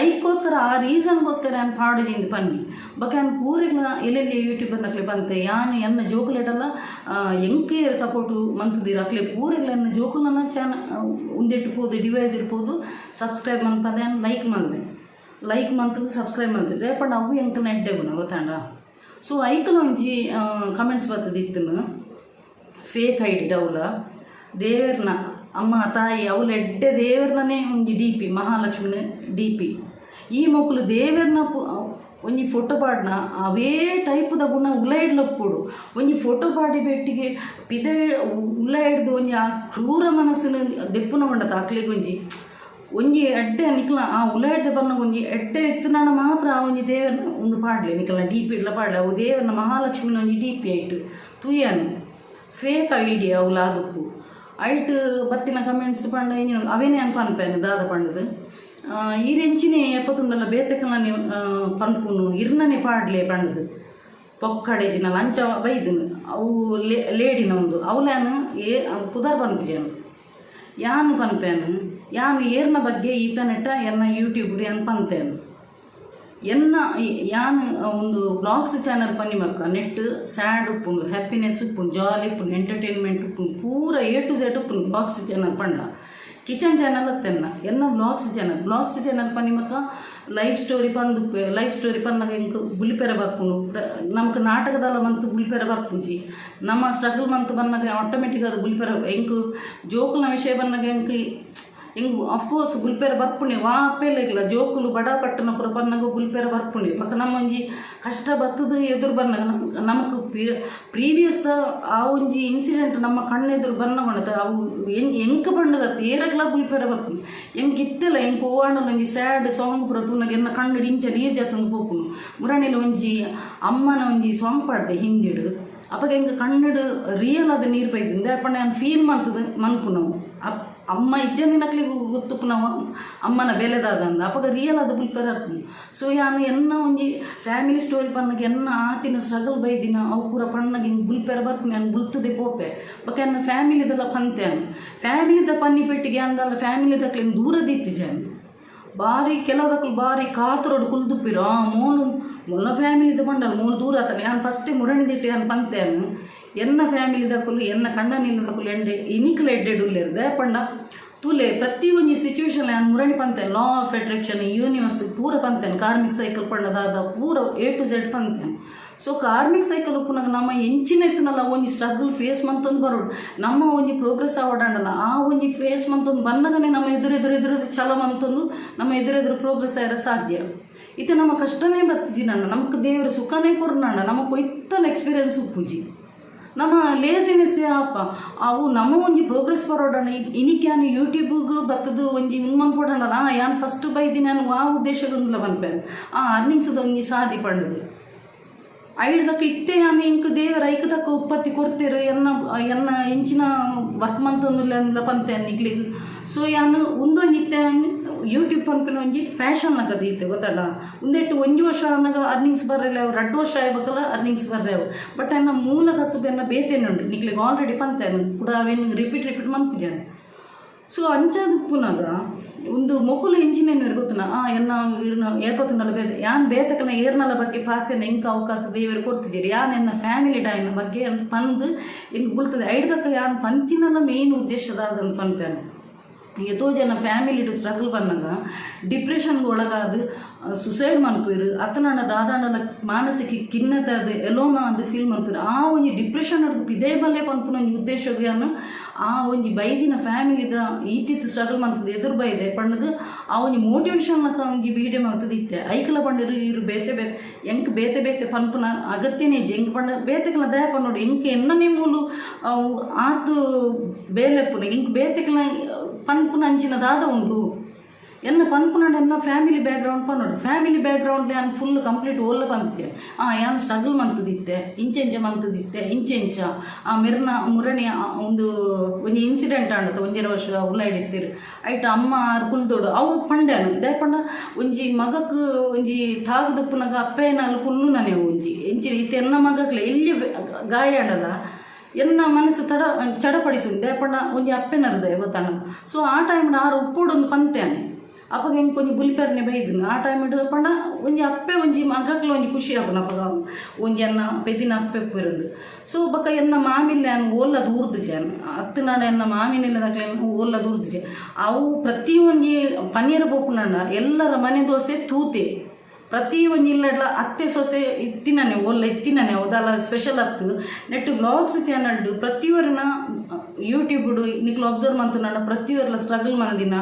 ಐಕ್ಕೋಸ್ಕರ ಆ ರೀಸನ್ಗೋಸ್ಕರ ಯಾನ್ ಪಾಡುಜಿಂದ್ ಪನ್ನಿ. ಬೊಕ ಯಾನ್ ಪೂರೆಗ್ಲ ಎಲ್ಲೆಲ್ಲಿ ಯೂಟ್ಯೂಬರ್ನಕ್ಲೆ ಪಂತೆ, ಯಾನ್ ಎನ್ನ ಜೋಕುಲೆಡಲ ಎಂಕ್ ಸಪೋರ್ಟ್ ಮಂತುದೀರ್ ಅಕ್ಲೆ ಪೂರೆಗ್ಲ ಎನ್ನ ಜೋಕುಲನ ಚಾನ ಉಂದೆಟ್ ಪೋದು ಡಿವೈಸ್ ಪೋದು ಸಬ್ಸ್ಕ್ರೈಬ್ ಮನ್ಪದೆ, ಯಾನ್ ಲೈಕ್ ಮಲ್ದೆ, ಲೈಕ್ ಮಂತುದು ಸಬ್ಸ್ಕ್ರೈಬ್ ಮಲ್ತೆ. ದಾಯೆ ಪಂಡ ಅವು ಎಂಕ್ನ ಎಡ್ಡೆ ಗುಣ ಗೊತ್ತಾಂಡ. ಸೊ ಐಕಲ ಒಂಜಿ ಕಮೆಂಟ್ಸ್ ಬತ್ತುದಿತ್ತುನು ಫೇಕ್ ಐಡಿ ಡೌಲ ದೇವೆರ್ನ ಅಮ್ಮ ತಾಯಿ ಅವ್ಲು ಎಡ್ಡೆ ದೇವೆರ್ನನೇ ಒಂಜಿ ಡಿ ಪಿ, ಮಹಾಲಕ್ಷ್ಮಿನ ಡಿ ಪಿ. ಈ ಮೊಕುಲು ದೇವೆರ್ನ ಒಂಜಿ ಫೋಟೋ ಪಾಡ್ನ ಅವೇ ಟೈಪ್ದ ಗುಣ ಉಲೈಡ್ಲಪ್ಪೊಡು. ಒಂಜಿ ಫೋಟೋ ಪಾಡಿ ಬೆಟ್ಟಿಗೆ ಪಿದ ಉಲೈಡ್ದು ಒಂಜಿ ಆ ಕ್ರೂರ ಮನಸ್ಸಿನ ದೆಪ್ಪುನ ಉಂಡತ ಅಕ್ಲೆಗ್ ಒಂಜಿ ಒಂಜಿ ಎಡ್ಡೆ ನಿಕ್ಲ ಆ ಉಲೈಡ್ದ ಬನ್ನಗ ಒಂಜಿ ಎಡ್ಡೆ ಇತ್ತುನಾಡ ಮಾತ್ರ ಆ ಒಂಜಿ ದೇವೆರ್ನ ಉಂದು ಪಾಡ್ಲೆ, ನಿಕಲ್ನ ಡಿ ಪಿ ಇಡ್ಲ ಪಾಡ್ಲೆ. ಅವು ದೇವೆರ್ನ ಮಹಾಲಕ್ಷ್ಮಿನ ಒಂಜಿ ಡಿ ಪಿ ಐಟ್ ತೂಯಾನು ಫೇಕ್ ಐಡಿ ಅವ್ಲು ಆದುಪ್ಪು. ಐಟ್ ಬತ್ತಿನ ಕಮೆಂಟ್ಸ್ ಪಂಡ ಇಂಜಿನ ಅವೇನೇ ಯಾನ್ ಪನ್ಪೇನೆ ದಾದ ಪಂಡುದು ಈರ್ ಎಂಚಿನೆ ಎಪ್ಪತ್ತುಂಡಲ ಬೇತೆಕಲ್ನ ಪನ್ಪುನು ಇರ್ನನೆ ಪಾಡ್ಲೆ ಪಂಡುದು ಪೊಕ್ಕಡೆಜಿನಲ ಅಂಚ ಬೈದುನು. ಅವು ಲೇಡಿನ ಉಂದು ಅವ್ಲು ಏ ಪುದರ್ ಪನ್ಪುಜೆನ್. ಯಾನ್ ಪನ್ಪೇನು, ಯಾನ್ ಏರ್ನ ಬಗ್ಗೆ ಈತನೆಟ್ಟ ಎನ್ನ ಯೂಟ್ಯೂಬ್ ಯಾನ್ ಪಂತೇನು. ಎನ್ನ ಯಾನ್ ಒಂದು ವ್ಲಾಗ್ಸ್ ಚಾನಲ್ ಪನ್ನಿ ಮಕ್ಕ ನೆಟ್ ಸ್ಯಾಡ್ ಉಪ್ಪುಂಡು, ಹ್ಯಾಪಿನೆಸ್ ಉಪ್ಪುಂಡು, ಜಾಲಿ ಉಪ್ಪುಂಡು, ಎಂಟರ್ಟೈನ್ಮೆಂಟ್ ಉಪ್ಪುಂಡು, ಪೂರ ಎ ಟು ಝೆಡ್ ಉಪ್ಪುಂಡು. ವ್ಲಾಗ್ಸ್ ಚಾನಲ್ ಪಂಡ ಕಿಚನ್ ಚಾನಲ್ ಅತ್ತೆನ್ನ ಎನ್ನ ವ್ಲಾಗ್ಸ್ ಚಾನಲ್. ವ್ಲಾಗ್ಸ್ ಚಾನಲ್ ಪನ್ನಿ ಮಕ್ಕ ಲೈಫ್ ಸ್ಟೋರಿ ಪಂದು, ಲೈಫ್ ಸ್ಟೋರಿ ಪನ್ನಗ ಎಂಕ್ ಬುಲಿಪೆರೆ ಬರ್ಪುಂಡು. ನಮಕ್ ನಾಟಕದಲ್ಲ ಮಂತ್ ಬುಲಿಪೆರೆ ಬರ್ಪುಜಿ. ನಮ್ಮ ಸ್ಟ್ರಗಲ್ ಮಂತ್ ಬನ್ನಗ ಆಟೋಮೆಟಿಕ್ ಅದು ಬುಲಿಪೆರೆ. ಎಂಕ್ ಜೋಕುಲ್ನ ವಿಷಯ ಬನ್ನಗ ಎಂಕ್ ಎಂಕ್ ಅಫ್ಕೋರ್ಸ್ ಬುಲ್ಪೆರೆ ಬರ್ಪುಣೆ ವಾ ಅಪ್ಪೆಲೆಗ್ಲ ಜೋಕುಲು ಬಡ ಕಟ್ಟುನ ಪೂರ ಪನ್ನಗ ಬುಲ್ಪೆರೆ ಬರ್ಪುಣೆ. ಬೊಕ ನಮ್ಮ ಒಂಜಿ ಕಷ್ಟ ಬತ್ತದು ಎದುರು ಬನ್ನಗ ನಮಕ್ ಪ್ರೀವಿಯಸ್ ದ ಆ ಒಂಜಿ ಇನ್ಸಿಡೆಂಟ್ ನಮ್ಮ ಕಣ್ಣೆದುರು ಬನ್ನಗೊಂಡತ ಅವು ಎಂಕ್ ಪಂಡದತ್ತು ಏರಗ್ಲ ಬುಲ್ಪೆರೆ ಬರ್ಪುಂಡು. ಎಂಕ್ ಇತ್ತೆಲ ಎಂಕ್ ಓವಾಂಡಲ ಒಂಜಿ ಸ್ಯಾಡ್ ಸಾಂಗ್ ಪೂರ ತೂನಗ ಎನ್ನ ಕಣ್ಣು ಇಂಚ ನೀರು ಜತ್ತೊಂದು ಪೋಪುಂಡು. ಮುರಣಿಲ ಒಂಜಿ ಅಮ್ಮನ ಒಂಜಿ ಸಾಂಗ್ ಪಾಡ್ದೆ ಹಿಂದಿಡು, ಅಪಗ ಎಂಕ್ ಕಣ್ಣುಡು ರಿಯಲ್ ಆದ್ ನೀರು ಬೈದು. ದಾಯೆ ಪಂಡ ಯಾನ್ ಫೀಲ್ ಮಂತುದು ಮನ್ಪುನವು. ಅಮ್ಮ ಇಜ್ಜಂದಿನಕ್ಲೆಗ್ ಗೊತ್ತುಪ್ಪುನವು ಅಮ್ಮನ ಬೆಲೆದಾದಂದು. ಅಪಗ ರಿಯಲ್ ಆದ್ ಬುಲ್ಪೆರೆ ಆಪುಂಡು. ಸೊ ಯಾನ್ ಎನ್ನ ಒಂಜಿ ಫ್ಯಾಮಿಲಿ ಸ್ಟೋರಿ ಪನ್ನಗ ಎನ್ನ ಆತಿನ ಸ್ಟ್ರಗಲ್ ಬೈದಿನ ಅವು ಪೂರ ಪನ್ನಗ ಎಂಕ್ ಬುಲ್ಪೆರೆ ಬರ್ಪುಂಡು. ಯಾನ್ ಬುಲ್ತುದೆ ಪೋಪೆ. ಬೊಕ ಎನ್ನ ಫ್ಯಾಮಿಲಿದೆಲ್ಲ ಪಂತೆ. ಯಾನ್ ಫ್ಯಾಮಿಲಿದ ಪನ್ನಿ ಪೆಟ್ಟಿಗೆ ಯಾನ್ ಫ್ಯಾಮಿಲಿದಕ್ಲೆನ್ ದೂರ ದೀತಿಜೆ. ಬಾರಿ ಕೆಲವದಕ್ಲು ಬಾರಿ ಕಾತುರಡು ಕುಲ್ದುಪ್ಪಿರು ಆ ಮೋಲು ಮೊಲ್ಲ ಫ್ಯಾಮಿಲಿದ ಪಂಡಲ್ ಮೂಲು ದೂರ ಆತನ. ಯಾನ್ ಫಸ್ಟ್ ಮುರಣಿ ದಿಟ್ಟು ಯಾನ್ ಪಂತೆ, ಯಾನ್ ಎನ್ನ ಫ್ಯಾಮಿಲಿದಕುಲು ಎನ್ನ ಕಂಡನಿಲ್ಲದಕುಲು ಎಂಡೆ ಇನಿಕ್ಲ ಎಡ್ಡೆಡ್ ಉಲ್ಲೆರ್. ದಾಯೆ ಪಂಡ ತೂಲೆ, ಪ್ರತಿ ಒಂಜಿ ಸಿಚುವೇಶನ್ ಯಾನ್ ಮುರಣಿ ಪಂತೇನೆ, ಲಾ ಆಫ್ ಅಟ್ರಾಕ್ಷನ್, ಯೂನಿವರ್ಸ್ ಪೂರ ಪಂತೇನೆ, ಕಾರ್ಮಿಕ್ ಸೈಕಲ್ ಪಂಡದಾದ ಪೂರ ಎ ಟು ಝೆಡ್ ಪಂತೇನೆ. ಸೊ ಕಾರ್ಮಿಕ್ ಸೈಕಲ್ ಉಪ್ಪುನಗ ನಮ್ಮ ಎಂಚಿನ ಇತ್ತನಲ್ಲ ಒಂಜಿ ಸ್ಟ್ರಗಲ್ ಫೇಸ್ ಮಂತೊಂದು ಬರೋಡು, ನಮ್ಮ ಒಂಜಿ ಪ್ರೋಗ್ರೆಸ್ ಆವಡಂಡಲ ಆ ಒಂಜಿ ಫೇಸ್ ಮಂತೊಂದು ಬನ್ನಗನೆ ನಮ್ಮ ಎದುರು ಎದುರು ಎದುರು ಛಲ ಮಂತೊಂದು ನಮ್ಮ ಎದುರೆದುರು ಪ್ರೋಗ್ರೆಸ್ ಆಯರ ಸಾಧ್ಯ. ಇತ್ತೆ ನಮ್ಮ ಕಷ್ಟನೇ ಬತ್ತಿಜಿ ನಣ್ಣ, ನಮಕ್ ದೇವರ ಸುಖನೇ ಕೊರ್ನಣ್ಣ ನಮ್ಮ ಕೊಯ್ತಲ ಎಕ್ಸ್ಪೀರಿಯನ್ಸ್ ಉಪ್ಪುಜಿ, ನಮ್ಮ ಲೇಸಿನೆಸ್ ಅಪ್ಪ ಅವು ನಮ್ಮ ಒಂಜಿ ಪ್ರೋಗ್ರೆಸ್ ಬರೋಡಣ. ಇನಿಕ್ ಯಾನ್ ಯೂಟ್ಯೂಬ್ಗ್ ಬತ್ತದು ಒಂಜಿ ಉಂದು ಮನ್ಪೊಡಂಡಲ ಯಾನ್ ಫಸ್ಟ್ ಬೈದಿನ ಯಾನ್ ವಾ ಉದ್ದೇಶಗೊಂದುಲ ಪನ್ಪೇನು, ಆ ಅರ್ನಿಂಗ್ಸ್ದ ಒಂಜಿ ಸಾದಿ ಪಂಡುದು. ಐಡ್ದಕ್ಕ ಇತ್ತೆ ಯಾನ್ ಎಂಕ್ ದೇವರ ಐಕ್ ತಕ್ಕ ಉತ್ಪತ್ತಿ ಕೊರ್ತೆರ್. ಎನ್ನ ಎನ್ನ ಎಂಚಿನ ವರ್ಕ್ ಮಂತೊಂದುಲ್ಲ ಪಂತೆ ನಿಕ್ಲೆಗ್. ಸೊ ಯಾನ್ ಉಂದೊಂಜಿ ಇತ್ತೆ ಯೂಟ್ಯೂಬ್ ಪನ್ಪಿನ ಒಂಜಿ ಪ್ಯಾಷನ್ ಲಕ ದೀತೆ ಗೊತ್ತಲ್ಲ. ಉಂದೆಟ್ ಒಂಜಿ ವರ್ಷ ಆನಗ ಅರ್ನಿಂಗ್ಸ್ ಬರ್ರೆಲ್ಲ, ರಡ್ಡು ವರ್ಷ ಆಯ್ಬೇಕಲ್ಲ ಅರ್ನಿಂಗ್ಸ್ ಬರ್ರೆವು. ಬಟ್ ಎನ್ನ ಮೂಲ ಕಸುಬು ಎನ್ನ ಬೇತೆನೆ ಉಂಡು, ನಿಕ್ಲೆಗ್ ಆಲ್ರೆಡಿ ಪಂತೆ, ಕುಡ ಅವೇನು ರಿಪೀಟ್ ರಿಪೀಟ್ ಮನ್ಪುಜಾನೆ. ಸೊ ಅಂಚಾದ್ ಉಪ್ಪುನಗ ಒಂದು ಮೊಕುಲು ಎಂಚಿನ ಗೊತ್ತುನ ಆ ಎನ್ನ ಇರ್ನ ಏಪತ್ತುಂಡಲ ಬೇತೆ ಯಾನ್ ಬೇತಕನ ಏರ್ನಲ ಬಗ್ಗೆ ಪಾತೆನ ಎಂಕ್ ಅವಕಾಶ ದೇವರು ಕೊಡ್ತಿದ್ದೀರಿ. ಯಾನ್ ಎನ್ನ ಫ್ಯಾಮಿಲಿ ಡಾಯಿನ ಬಗ್ಗೆ ಪಂದ್ ಎಂಕ್ ಬುಲ್ತದೆ. ಐಡ್ದಕ್ಕ ಯಾನ್ ಪಂತಿನಲ ಮೇನ್ ಉದ್ದೇಶದಾದಂತ ಪನ್ಪೇನೆ. ಏತೋ ಜನ ಫ್ಯಾಮಿಲಿಡ್ ಸ್ಟ್ರಗಲ್ ಬನ್ನಗ ಡಿಪ್ರೆಷನ್ಗೆ ಒಳಗಾದ ಸುಸೈಡ್ ಮನ್ಪುವೆರ್. ಅತ್ತನಾಂಡ ದಾದಾಂಡಲ ಮಾನಸಿಕ ಖಿನ್ನತೆ ಆದ್ ಎಲೋನ್ ಆದ್ ಫೀಲ್ ಮನ್ಪುವೆರ್. ಆ ಒಂಜಿ ಡಿಪ್ರೆಷನ್ ಪಿದಯಿ ಬಲ್ಲೆ ಪನ್ಪುನ ಒಂಜಿ ಉದ್ದೇಶಗ್ ಯಾನ್ ಆ ಒಂಜಿ ಬೈದಿನ ಫ್ಯಾಮಿಲಿದ ಈತಿತ್ ಸ್ಟ್ರಗಲ್ ಮಲ್ತುದು ಎದುರು ಬೈದೆ ಪಂಡುದು ಆ ಒಂಜಿ ಮೋಟಿವೇಶನ್ ಲಕ ಒಂಜಿ ವೀಡಿಯೋ ಮಲ್ತುದು ಇತ್ತೆ. ಐಕ್ಲ ಪಂಡೆರ್ ಈರ್ ಬೇತೆ ಬೇತೆ ಎಂಕ್ ಬೇತೆ ಬೇತೆ ಪನ್ಪುನ ಅಗತ್ಯನೇ ಇಜ್ಜಿ. ಎಂಕ್ ಪಂಡ ಬೇತೆಕ್ಲ ದಾಯೆ ಪನೊಡು? ಎಂಕ್ ಎನ್ನನೇ ಮೂಲು ಅವು ಆತ್ ಬೇಲೆ ಇಪ್ಪುನ ಎಂಕ್ ಬೇತೆಕ್ಲ ಪನ್ಪುನ ಅಂಚಿನ ದಾದ ಉಂಡು? ಎನ್ನ ಪನ್ಪುನಂಡ ಎನ್ನ ಫ್ಯಾಮಿಲಿ ಬ್ಯಾಕ್ಗ್ರೌಂಡ್ ಪನೊಡು. ಫ್ಯಾಮಿಲಿ ಬ್ಯಾಕ್ಗ್ರೌಂಡ್ ಯಾನ್ ಫುಲ್ ಕಂಪ್ಲೀಟ್ ಓಲ್ಲ ಪಂತಿಜೆ. ಯಾನ್ ಸ್ಟ್ರಗಲ್ ಮಂತುದಿತ್ತೆ, ಇಂಚ ಇಂಚ ಮಂತುದಿತ್ತೆ, ಇಂಚ ಇಂಚ ಆ ಮೆರ್ನ ಮುರಣಿ ಒಂದು ಒಂಜಿ ಇನ್ಸಿಡೆಂಟ್ ಆಂಡತ ಒಂಜರೆ ವರ್ಷ ಉಲಾಯಿಡಿತ್ತೆರ್. ಐಟ್ ಅಮ್ಮ ಆರ್ ಕುಲ್ದೊಡು ಅವು ಪಂಡ್ಯಾನ್. ದಾಯೆ ಪಂಡ ಒಂಜಿ ಮಗಕ್ ಒಂಜಿ ತಾಗುದುಪ್ಪುನಗ ಅಪ್ಪೆನಾಲ್ ಕುಲ್ಲುನನೆ ಒಂಜಿ ಇಂಚ ಇತ್ತೆ ಎನ್ನ ಮಗಕ್ಲೆ ಎಲ್ಲಿ ಗಾಯ ಆಂಡಲ ಎನ್ನ ಮನಸ್ಸು ತಡ ಚಡಪಡಿಸುಂಡು. ದಾಯೆ ಪಂಡ ಒಂಜಿ ಅಪ್ಪೆನರ್ದೆ ಗೊತ್ತಾಂಡ. ಸೊ ಆ ಟೈಮ್ಡ್ ಆರ್ ಉಪ್ಪೊಡುಂದು ಪಂತ್ಯಾನೆ. ಅಪಗ ಎಂಕ್ ಒಂಜಿ ಬುಲಿಪೆರ್ನೆ ಬೈದಿನ ಆ ಟೈಮ್ಡ್. ಪಂಡ ಒಂಜಿ ಅಪ್ಪೆ ಒಂಜಿ ಮಗಕ್ಲ ಒಂಜಿ ಖುಷಿ ಆಪುಂಡು ಅಪಗ ಒಂಜಿ ಎನ್ನ ಪೆದಿನ ಅಪ್ಪೆ ಉಪ್ಪುವೆರಂದ್. ಸೊ ಬೊಕ ಎನ್ನ ಮಾಮಿಲ್ಲೆ ಯಾನ್ ಓಲ್ಲ ದೂರ್ದುಜೆ. ಅತ್ತ್ಂಡ ಎನ್ನ ಮಾಮಿನಿಲ್ಲದಕ್ಲೆನ್ ಓಲ್ಲ ದೂರ್ದುಜೆ. ಅವು ಪ್ರತಿ ಒಂಜಿ ಪನಿಯರ ಪೋಪುನಂಡ ಎಲ್ಲರ ಮನೆ ದೋಸೆ ತೂತೆ. ಪ್ರತಿ ಒಂಜಿ ಇಲ್ಲಡ್ಲ ಅತ್ತೆ ಸೊಸೆ ಇತ್ತಿನನೆ ಓಲ್ಲ ಇತ್ತಿನನೆ ಅವು ಸ್ಪೆಷಲ್ ಅತ್ತು. ನೆಟ್ ವ್ಲಾಗ್ಸ್ ಚಾನಲ್ಡ್ ಪ್ರತಿಯೊರಿನ ಯೂಟ್ಯೂಬ್ಡ್ ನಿಕ್ಲು ಅಬ್ಸರ್ವ್ ಮಂತುಂಡ ಪ್ರತಿಯೊರ್ಲ ಸ್ಟ್ರಗಲ್ ಮಂದಿನ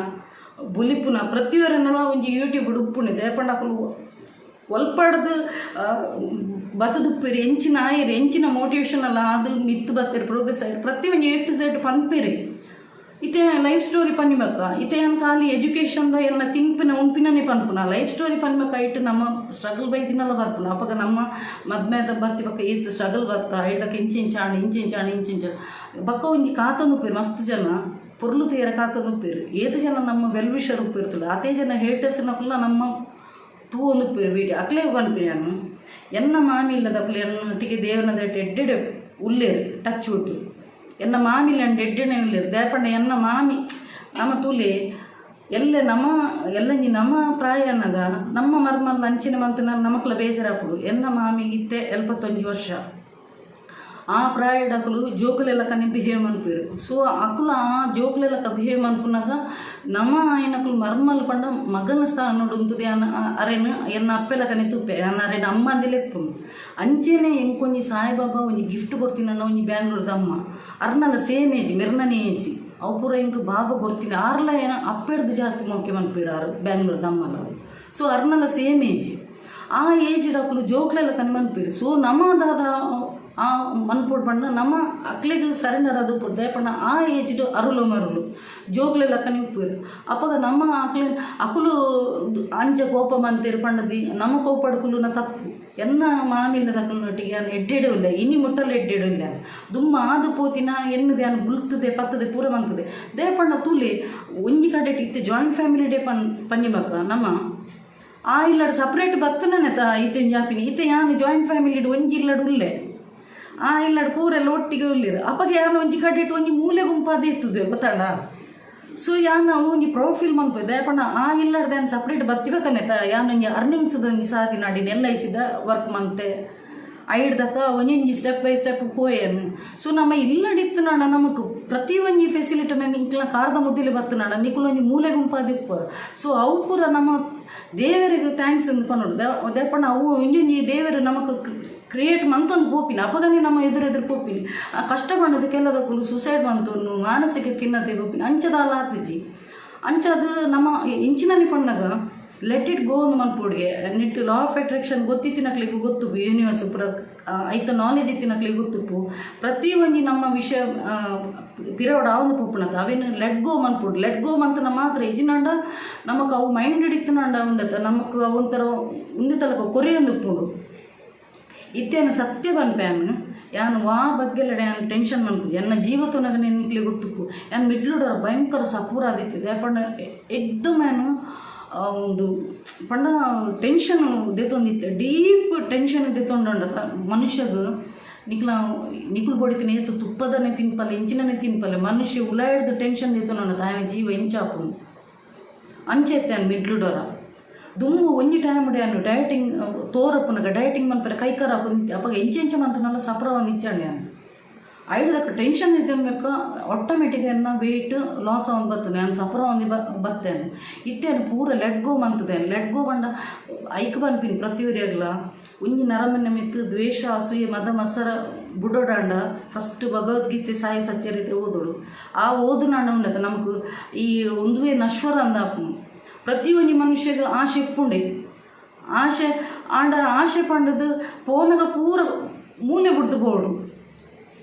ಬುಲಿಪುನ ಪ್ರತಿಯೊರನಲ ಒಂಜಿ ಯೂಟ್ಯೂಬ್ಡ್ ಉಪ್ಪುಂಡು. ದಾಯೆ ಪಂಡ ಅಕುಲು ಒಲ್ಪಡ್ದ್ ಬತ್ತುದುಪ್ಪೆರ್, ಎಂಚಿನ ಆಯೆರ್, ಎಂಚಿನ ಮೋಟಿವೇಶನ್ ಅಲ್ಲ ಆದ್ ಮಿತ್ತ್ ಬತ್ತೆರ್, ಪ್ರೋಗ್ರೆಸ್ ಆಯೆರ್, ಪ್ರತಿ ಒಂಜಿ ಎ ಟು ಝೆಡ್ ಪನ್ಪೆರ್. ಇತ್ತೆ ಲೈಫ್ ಸ್ಟೋರಿ ಪನ್ನಿಬಕ್ಕ ಇತ್ತೆ ಯಾನ್ ಖಾಲಿ ಎಜುಕೇಶನ್ ದ ಎನ್ನ ತಿನ್ಪಿನ ಉನ್ಪಿನನೆ ಪನ್ಪುನ. ಲೈಫ್ ಸ್ಟೋರಿ ಪನ್ಪಕ ಐಟ್ ನಮ್ಮ ಸ್ಟ್ರಗಲ್ ಬೈದಿನಲ ಬರ್ಪುನ. ಅಪಗ ನಮ್ಮ ಮದ್ಮೆದ ಬತ್ತಿ ಬೊಕ್ಕ ಈತ್ ಸ್ಟ್ರಗಲ್ ಬತ್ತ, ಐಡ್ದಕ್ಕ ಇಂಚ ಇಂಚ ಆಂಡ್, ಇಂಚ ಇಂಚ ಆಂಡ್, ಇಂಚ ಇಂಚ ಬೊಕ್ಕ ಒಂಜಿ ಕಾತೊಂದು ಮಸ್ತ್ ಜನ ಪೊರ್ಲು ತೂಯೆರೆ ಕಾತೊಂದು. ಏತ್ ಜನ ನಮ್ಮ ವೆಲ್ ವಿಷರ್ ಉಪ್ಪುಇರ್ತುಲ್ಲ, ಆತೇ ಜನ ಹೇಟರ್ಸ್ ನಕುಲ್ಲ ನಮ್ಮ ತೂವೊಂದು ವೀಡಿಯೋ. ಅಕ್ಲೆ ಪನ್ಪಿ ಯಾನ್, ಎನ್ನ ಮಾಮಿ ಇಲ್ಲದಕುಲು ಎನ್ನೊಟ್ಟಿಗೆ ದೇವನ ದಯಟ್ ಎಡ್ಡೆಡೆ ಉಲ್ಲೆರ್. ಟಚ್ ವುಡ್, ಎನ್ನ ಮಾಮಿ ಅಂಡ್ ಎಡ್ಡೆನೆ ಉಲ್ಲೆರ್. ದಾಯೆ ಪಂಡ ಎನ್ನ ಮಾಮಿ ನಮ ತೂಲೆ ಎಲ್ಲೆ ನಮ ಎಲ್ಲಂಜಿ ನಮ ಪ್ರಾಯನಗ ನಮ್ಮ ಮರ್ಮಲ್ ಅಂಚಿನ ಮಂತುನ ನಮಕ್ಲ ಬೇಜಾರಾಪುಂಡು. ಎನ್ನ ಮಾಮಿಗೆ ಇತ್ತೆ 71 ವರ್ಷ. ಆ ಪ್ರಾಯಡ್ ಅಕುಲು ಜೋಕುಲೆಲಕನೆ ಬಿಹೇವ್ ಮನ್ಪುವೆರ್. ಸೊ ಅಕುಲು ಆ ಜೋಕುಲೆಲಕ ಬಿಹೇವ್ ಮನ್ಪುನಗ ನಮ ಆಯಿನಕುಲು ಮರ್ಮಲ್ ಪಂಡ ಮಗನ ಸ್ಥಾನಡ್ ಉಂತುದು ಯಾನ್ ಅರೆನ್ ಎನ್ನ ಅಪ್ಪೆಲಕನೆ ತೂಪೆ. ಯಾನ್ ಅರೆನ್ ಅಮ್ಮ ಅಂದ್ ಲೆಪ್ಪುನು. ಅಂಚೆನೆ ಎಂಕೊಂಜಿ ಸಾಯಿಬಾಬಾ ಒಂಜಿ ಗಿಫ್ಟ್ ಕೊರ್ತಿನಂಡ ಒಂಜಿ ಬ್ಯಾಂಗ್ಳೂರ್ದ ಅಮ್ಮ. ಅರ್ನಲ ಸೇಮ್ ಏಜ್, ಮೆರ್ನನೆ ಏಜ್. ಅವು ಪೂರ ಎಂಕ್ ಬಾಬಾ ಕೊರ್ತಿನ. ಆರ್ಲ ಏನ ಅಪ್ಪೆಡ್ದು ಜಾಸ್ತಿ ಮೋಕೆ ಮನ್ಪುವೆರ್ ಆರು ಬ್ಯಾಂಗ್ಳೂರ್ದ ಅಮ್ಮಲ. ಸೊ ಅರ್ನಲ ಸೇಮ್ ಏಜ್. ಆ ಏಜ್ಡ್ ಅಕುಲು ಜೋಕ್ಲೆಲಕನೆ ಮನ್ಪುವೆರ್. ಸೊ ನಮ ದಾದ ಆ ಮನ್ಪೊಡು ಪಂಡ ನಮ ಅಕ್ಲೆಗ್ ಸರೆಂಡರ್ ಆದ್ ಉಪ್ಪೊಡು. ದಾಯೆ ಪಂಡ ಆ ಏಜ್ಡ್ ಅರುಲು ಮರುಲು ಜೋಕ್ಲೆಲಕನೆ ಉಪ್ಪುವೆರ್. ಅಪಗ ನಮ್ಮ ಅಕ್ಲೆ ಅಕುಲು ಅಂಚ ಕೋಪ ಮಂತೆರ್ ಪಂಡದಿ ನಮ ಕೋಪಡ್ ಕುಲ್ಲುನ ತಪ್ಪು. ಎನ್ನ ಮಾಮಿಲ್ಲದಕುಲ್ನೊಟ್ಟಿಗೆ ಯಾನ್ ಎಡ್ಡೆಡೆ ಉಲ್ಲೆ. ಇನಿ ಮುಟ್ಟಲ ಎಡ್ಡೆಡೆ ಉಲ್ಲೆ. ದುಂಬು ಆದ್ ಪೋತಿನ ಎನ್ನುದು ಯಾನ್ ಬುಲ್ತುದೆ ಪತ್ತುದೆ ಪೂರ ಮಂತುದೆ. ದಾಯೆ ಪಂಡ ತೂಲೆ, ಒಂಜಿ ಕಡೆಟ್ ಇತ್ತೆ ಜಾಯಿಂಟ್ ಫ್ಯಾಮಿಲಿ ಡೇ ಪನ್ ಪನ್ನಿಮಕ ನಮ ಆ ಇಲ್ಲಡ್ ಸಪ್ರೇಟ್ ಬತ್ತುನನೆ ತ ಇತ್ತೆ ಒಂಜಿ ಆಪಿನಿ. ಇತ್ತೆ ಯಾನ್ ಜಾಯಿಂಟ್ ಫ್ಯಾಮಿಲಿಡ್ ಒಂಜಿ ಇಲ್ಲಡ್ ಉಲ್ಲೆ. ಆ ಇಲ್ಲಡ್ ಪೂರೆಲ್ಲ ಒಟ್ಟಿಗೆ ಉಲ್ಲೆರ್. ಅಪಗ ಯಾನ್ ಒಂಜಿ ಕಡೆಟ್ ಒಂಜಿ ಮೂಲೆ ಗುಂಪಾದ್ ಇತ್ತುದೆ ಗೊತ್ತಾಂಡ. ಸೊ ಯಾನ್ ಅವು ಒಂಜಿ ಪ್ರೌಡ್ ಫೀಲ್ ಮನ್ಪುವೆ. ದಾಯೆ ಪಂಡ ಆ ಇಲ್ಲಡ್ದ ಯಾನ್ ಸಪ್ರೇಟ್ ಬತ್ತಿಬೇಕನೆ ತ ಯಾನ್ ಒಂಜಿ ಅರ್ನಿಂಗ್ಸ್ ಒಂಜಿ ಸಾದಿ ನಾಡಿನ ಎಲ್ I ಸಿದ ವರ್ಕ್ ಮಂತೆ. ಐಡ್ದಕ ಒಂಜೊಂಜಿ ಸ್ಟೆಪ್ ಬೈ ಸ್ಟೆಪ್ ಪೋಯೆನ್. ಸೊ ನಮ್ಮ ಇಲ್ಲಡ್ ಇತ್ತುನಂಡ ನಮಕ್ ಪ್ರತಿ ಒಂಜಿ ಫೆಸಿಲಿಟಿ ನಿಕ್ಲ ಕಾರ್ದ ಮುದ್ದಿಲೆ ಬತ್ತುನಂಡ ನಿಕುಲು ಒಂಜಿ ಮೂಲೆ ಗುಂಪಾದ್ ಇಪ್ಪ. ಸೊ ಅವು ಪೂರ ನಮ್ಮ ದೇವರಿಗೆ thanks ಅಂದ್ ಪನೊಡು. ದಾಯೆ ಪಂಡ ಅವು ಒಂಜೊಂಜಿ ದೇವರು ನಮಕ್ ಕ್ರಿಯೇಟ್ ಮಂತೊಂದು ಪೋಪಿನ. ಅಪಗನೆ ನಮ್ಮ ಎದುರು ಎದುರು ಪೋಪಿನಿ. ಆ ಕಷ್ಟ ಪಂಡದು ಕೆಲದಕುಲು ಸುಸೈಡ್ ಮಂತೊನ್ನು, ಮಾನಸಿಕ ಖಿನ್ನತೆ ಪೋಪಿನಿ, ಅಂಚದಾಲ ಆತಿಜಿ. ಅಂಚಾದ್ ನಮ್ಮ ಇಂಚಿನನೆ ಪನ್ನಗ let it go ಅಂದ್ ಮನ್ಪೊಡುಗೆ. ನೆಟ್ ಲಾ ಆಫ್ ಅಟ್ರಾಕ್ಷನ್ ಗೊತ್ತಿತ್ತಿನಕ್ಲೆಗ್ ಗೊತ್ತುಪ್ಪು. ಯೂನಿವರ್ಸ್ ಪೂರ ಐತ ನಾಲೆಜ್ ಇತ್ತಿನಕ್ಲೆಗ್ ಗೊತ್ತುಪ್ಪು. ಪ್ರತಿ ಒಂಜಿ ನಮ್ಮ ವಿಷಯ ಪಿರವಡ್ ಆವೊಂದು ಪೋಪುನತ ಅವೆನ್ let go ಮನ್ಪೊಡು. Let go ಮಂತುನ ಮಾತ್ರ. ಇಜ್ಜಿನಂಡ ನಮಕ್ ಅವು ಮೈಂಡ್ ಇತ್ತಿನಂಡ ಉಂಡತ ನಮಕ್ ಅವು ಒಂಥರ ಉಂದು ತಲಕ ಕೊರಿಯೊಂದು ಉಪ್ಪುಂಡು. ಇತ್ತೆ ಸತ್ಯ ಪನ್ಪೆ, ಯಾನ್ ಯಾನ್ ವಾ ಬಗ್ಗೆಲಡ ಯಾನ್ ಟೆನ್ಷನ್ ಮನ್ಪುಜಿ. ಎನ್ನ ಜೀವ ತೂನಗ ನಿಕ್ಲೆಗ್ ಗೊತ್ತುಪ್ಪು, ಯಾನ್ ಮಿಡ್ಲುಡ ಭಯಂಕರ ಸಪೂರ ಆದಿತ್ತೆ. ದಾಯೆ ಪಂಡ ಎಕ್ದಮ್ ಯಾನ್ ಒಂದು ಪಂಡ ಟೆನ್ಷನ್ ದೆತ್ತೊಂದಿತ್ತೆ. ಡೀಪ್ ಟೆನ್ಷನ್ ದೆತ್ತೊಂಡ ಮನುಷ್ಯಗ್ ನಿಕ್ಲ ನಿಕುಲು ಬೊಡಿತಿನ ಏತ್ ತುಪ್ಪದನೆ ತಿನ್ಪಲೆ, ಇಂಚಿನನೆ ತಿನ್ಪಲೆ, ಮನುಷ್ಯ ಉಲಾಯಿಡ್ದ್ ಟೆನ್ಷನ್ ದೆತ್ತೊಂಡ ಆಯನ ಜೀವ ಎಂಚ ಆಪುಂಡು ಅಂಚ ಇತ್ತೆ ಯಾನ್ ಮಿಡ್ಲುಡೊರ. ದುಂಬು ಒಂಜಿ ಟೈಮ್ ಯಾನ್ ಡಯಟಿಂಗ್ ತೋರಪ್ಪುನಗ ಡಯಟಿಂಗ್ ಮನ್ಪೆರೆ ಕೈಕಾರ ಆಪೊಂದಿತ್ತೆ. ಅಪಗ ಎಂಚ ಎಂಚ ಮಂತುನಲ ಸಪುರ ಆವೊಂದು ಇಜ್ಜಂಡ್. ಯಾನ್ ಐಡ್ದಕ್ಕ ಟೆನ್ಷನ್ ಇದ್ದಂಬೆಕ್ಕ ಆಟೋಮೆಟಿಕ್ ಎನ್ನ ವೆಯ್ಟ್ ಲಾಸ್ ಆವೊಂದು ಬತ್ತುಂಡು. ಯಾನ್ ಸಫರ್ ಆವೊಂದು ಬತ್ತೇನೆ. ಇತ್ತೆ ಯಾನ್ ಪೂರ let go ಮಂತುದೆ. Let go ಪಂಡ ಐಕ್ ಪನ್ಪಿನಿ ಪ್ರತಿಯೊರಿಯಗ್ಲ ಒಂಜಿ ನರಮನೆ ಮಿತ್ತ್ ದ್ವೇಷ, ಅಸೂಯೆ, ಮದ ಮತ್ಸರ ಬುಡೊಡಾಂಡ ಫಸ್ಟ್ ಭಗವದ್ಗೀತೆ, ಸಾಯಿ ಸಚ್ಚರಿತ್ರೆ ಓದೊಡು. ಆ ಓದುನಾಂಡ ಉಂಡತ ನಮಕ್ ಈ ಉಂದುವೇ ನಶ್ವರ ಅಂದಾಪುಂಡು. ಪ್ರತಿಯೊಂಜಿ ಮನುಷ್ಯಗ್ ಆಶೆ ಇಪ್ಪುಂಡೆ. ಆಶೆ ಆಂಡ ಆಶೆ ಪಂಡದು ಪೋನಗ ಪೂರ ಮೂಲೆ ಬುಡ್ದು ಪೋಡು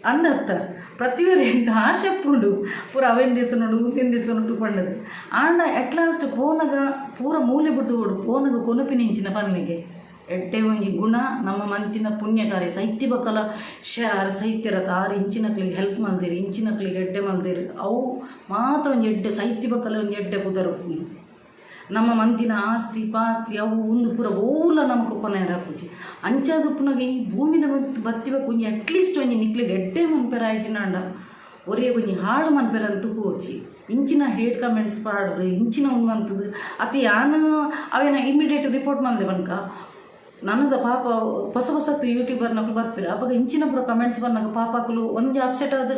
ಅಂದತ್ತ. ಪ್ರತಿಯೊರಿ ಆಶೆ ಇಪ್ಪುಂಡು ಪೂರ ಅವೆನ್ ದೆತ್ತೊನೊಡು, ಉಂದೆನ್ ದೆತ್ತೊನೊಡು ಪಂಡದು. ಆಂಡ ಎಟ್ ಲಾಸ್ಟ್ ಪೋನಗ ಪೂರ ಮೂಲೆ ಬುಡ್ದು ಪೋಡು. ಪೋನಗ ಕೊನಪಿನಿಂಚಿನ ಪನ್ನಿಗೆ ಎಡ್ಡೆ ಒಂಜಿ ಗುಣ ನಮ್ಮ ಮಂತಿನ ಪುಣ್ಯ ಕಾರ್ಯ. ಸೈತಿ ಬಕ್ಕಲ ಶಾರ್ ಸೈತ್ಯರತ ಆರು ಇಂಚಿನಕ್ಲಿಗೆ ಹೆಲ್ಪ್ ಮಲ್ದಿರು, ಇಂಚಿನಕ್ಲಿಗೆ ಎಡ್ಡೆ ಮಲ್ದಿರು, ಅವು ಮಾತ್ರ ಒಂಜಿ ಎಡ್ಡೆ ಸೈತಿ ಬಕ್ಕಲ ಒಂಜಿ ಎಡ್ಡೆ ಪುದರ್ ಉಪ್ಪುಂಡು. ನಮ್ಮ ಮಂತಿನ ಆಸ್ತಿ ಪಾಸ್ತಿ ಅವು ಉಂದು ಪೂರ ಓಲ ನಮಕ್ ಕೊನೆಯರ ಆಪುಜಿ. ಅಂಚಾದ್ ಉಪ್ಪುನಗ ಈ ಭೂಮಿದ ಮಿತ್ತ್ ಬತ್ತಿ ಬೊಕ್ಕ ಒಂಜಿ ಅಟ್ಲೀಸ್ಟ್ ಒಂಜಿ ನಿಕ್ಲೆಗ್ ಎಡ್ಡೆ ಮನ್ಪೆರೆ ಆಯ್ಜಿನಾಂಡ ಒರಿಯಗ್ ಒಂಜಿ ಹಾಳು ಮನ್ಪೆರೆ ಅಂತು ಪೋಚಿ. ಇಂಚಿನ ಹೇಟ್ ಕಮೆಂಟ್ಸ್ ಪಾಡ್ದು ಇಂಚಿನ ಉಂದು ಮಂತುದು ಅತ್ ಯಾನ್ ಅವೆನ ಇಮಿಡಿಯೇಟ್ ರಿಪೋರ್ಟ್ ಮಲ್ದೆ ಪನ್ಕ. ನನದ ಪಾಪ ಹೊಸ ಹೊಸತ್ ಯೂಟ್ಯೂಬರ್ನಕುಲು ಬರ್ಪೆರ್. ಅಪಗ ಇಂಚಿನ ಪೂರ ಕಮೆಂಟ್ಸ್ ಬನ್ನಗ ಪಾಪ ಅಕುಲು ಒಂಜಿ ಅಪ್ಸೆಟ್ ಆದ್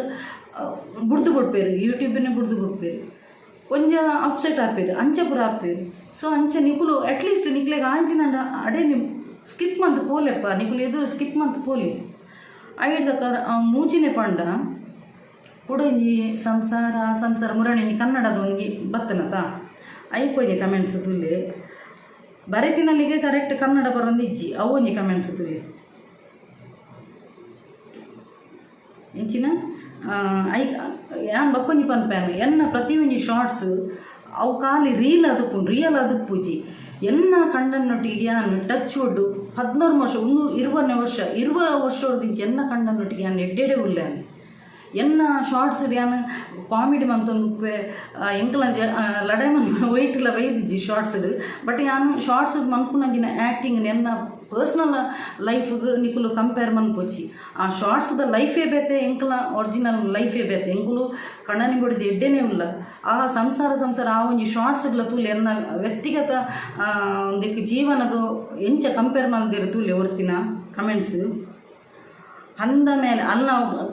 ಬುಡ್ದು ಬುಡ್ಪೆರ್, ಯೂಟ್ಯೂಬ್ನೇ ಬುಡ್ದು ಬುಡ್ಪೆರ್, ಒಂಜ ಅಪ್ಸೆಟ್ ಆಪೆರ್, ಅಂಚ ಪೂರ ಆಪೆರ್. ಸೊ ಅಂಚ ನಿಕುಲು ಅಟ್ಲೀಸ್ಟ್ ನಿಕ್ಲೆಗ್ ಆಯ್ಜಿನಂಡ ಅಡೆ ಸ್ಕಿಪ್ ಮಂತ್ ಪೋಲೆಪ್ಪ, ನಿಕುಲು ಎದುರು ಸ್ಕಿಪ್ ಮಂತ್ ಪೋಲೆ. ಐಡ್ದಕ ಮೂಜಿನೆ ಪಂಡ ಕುಡೊಂಜಿ ಸಂಸಾರ ಸಂಸಾರ ಮುರಣಿ ಕನ್ನಡದ ಒಂಜಿ ಬತ್ತನತ ಐಕೊಂಜಿ ಕಮೆಂಟ್ಸ್ ತುಲೆ. ಬರೆತಿನಲ್ಲಿಗೆ ಕರೆಕ್ಟ್ ಕನ್ನಡ ಬರೊಂದು ಇಜ್ಜಿ, ಅವು ಒಂಜಿ ಕಮೆಂಟ್ಸ್ ತುಲೆ. ಇಂಚಿನ I ಯಾನ್ ಬಕ್ಕೊಂಜಿ ಪನ್ಪೇನ್, ಎನ್ನ ಪ್ರತಿಯೊಂಜಿ ಶಾರ್ಟ್ಸ್ ಅವು ಖಾಲಿ ರೀಲ್ ಅದುಪ್ಪುಂಡು, ರಿಯಲ್ ಅದುಪ್ಪುಜಿ. ಎನ್ನ ಕಂಡನೊಟ್ಟಿಗೆ ಯಾನ್ ಟಚ್ ವುಡ್ 16 ವರ್ಷ, ಒಂದು 20ನೇ ವರ್ಷ, 20 ವರ್ಷೊಡ್ದಿಂಚಿ ಎನ್ನ ಕಂಡನೊಟ್ಟಿಗೆ ಯಾನ್ ಎಡ್ಡೆಡೆ ಉಲ್ಲೇನ್. ಎನ್ನ ಶಾರ್ಟ್ಸ್ ಯಾನ್ ಕಾಮಿಡಿ ಮಂತೊಂದು ಉಪ್ಪೆ, ಎಂಕಲ ಜ ಲಡಾಯಿ ಮನ್ ಒಯ್ಟ್ಲ ಬೈದಿಜ್ಜಿ ಶಾರ್ಟ್ಸ್. ಬಟ್ ಯಾನ್ ಶಾರ್ಟ್ಸ್ ಮನ್ಪುನಂಚಿನ ಆ್ಯಕ್ಟಿಂಗ್ ಎನ್ನ ಪರ್ಸ್ನಲ್ ಲೈಫ್ಗ್ ನಿಕುಲು ಕಂಪೇರ್ ಮನ್ಪೊಚ್ಚಿ. ಆ ಶಾರ್ಟ್ಸ್ದ ಲೈಫೇ ಬೇತೆ, ಎಂಕಲ ಒರಿಜಿನಲ್ ಲೈಫೇ ಬೇತೆ. ಎಂಕುಲು ಕಣ್ಣನಿ ಬಡಿದ ಎಡ್ಡೆನೇ ಉಲ್ಲ. ಆ ಸಂಸಾರ ಸಂಸಾರ ಆ ಒಂಜಿ ಶಾರ್ಟ್ಸ್ಗ್ಲ ತೂಲೆ, ಎನ್ನ ವ್ಯಕ್ತಿಗತ ಒಂದಕ್ಕೆ ಜೀವನಗ್ ಎಂಚ ಕಂಪೇರ್ ಮಲ್ದಿರು ತೂಲೆ ಒರ್ತಿನ ಕಮೆಂಟ್ಸ್. ಅಂದ ಮೇಲೆ ಅಲ್ಲ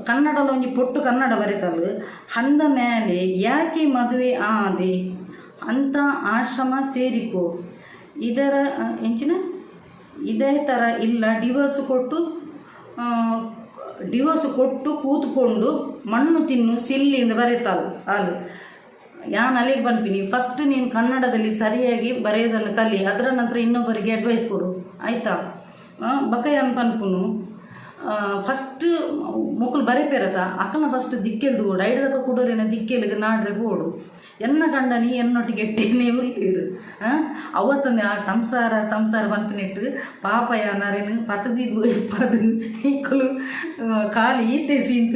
ಕನ್ನಡಲ ಒಂಜಿ ಪೊಟ್ಟು ಕನ್ನಡ ಬರೆತಲ್. ಅಂದ ಮೇಲೆ ಯಾಕೆ ಮದುವೆ ಆದೆ ಅಂತ ಆಶ್ರಮ ಸೇರಿಕೋ, ಇದರ ಎಂಚಿನ ಇದೇ ಥರ ಇಲ್ಲ ಡಿವೋರ್ಸ್ ಕೊಟ್ಟು, ಡಿವೋರ್ಸ್ ಕೊಟ್ಟು ಕೂತ್ಕೊಂಡು ಮಣ್ಣು ತಿನ್ನು ಸಿಲ್ಲಿಂದ ಬರೆತಾಲ್ ಅಲ್. ಯಾನ್ ಅಲ್ಲಿಗೆ ಪನ್ಪಿನಿ, ಫಸ್ಟ್ ನೀನು ಕನ್ನಡದಲ್ಲಿ ಸರಿಯಾಗಿ ಬರೆಯೋದನ್ನು ಕಲಿ, ಅದರ ನಂತರ ಇನ್ನೊಬ್ಬರಿಗೆ ಅಡ್ವೈಸ್ ಕೊಡು, ಆಯಿತಾ? ಬೊಕ ಯಾನ್ ಪನ್ಪುನು, ಫಸ್ಟ್ ಮೊಕುಲು ಬರೆಪೆರತ ಅಕಲ್ನ ಫಸ್ಟ್ ದಿಕ್ಕೆಲ್ದು ಬೋಡು. ಐಡ್ದಕ ಕುಡೋರಿನ ದಿಕ್ಕೆಲ್ಗ್ ನಾಡ್ರೆ ಬೋಡು. ಎನ್ನ ಕಂಡನಿ ಎನ್ನೊಟ್ಟಿಗೆ ಎಟ್ಟೆನೇ ಉಳ್ಳೀರು. ಅವತ್ತಂದೆ ಆ ಸಂಸಾರ ಸಂಸಾರ ಪನ್ಪಿನೆಟ್ ಪಾಪ ಯಾನರೇನು ಪತದಿದ್ದು ಪದು ಇಕ್ಕಲು ಖಾಲಿ ಈತೆ ಸೀನ್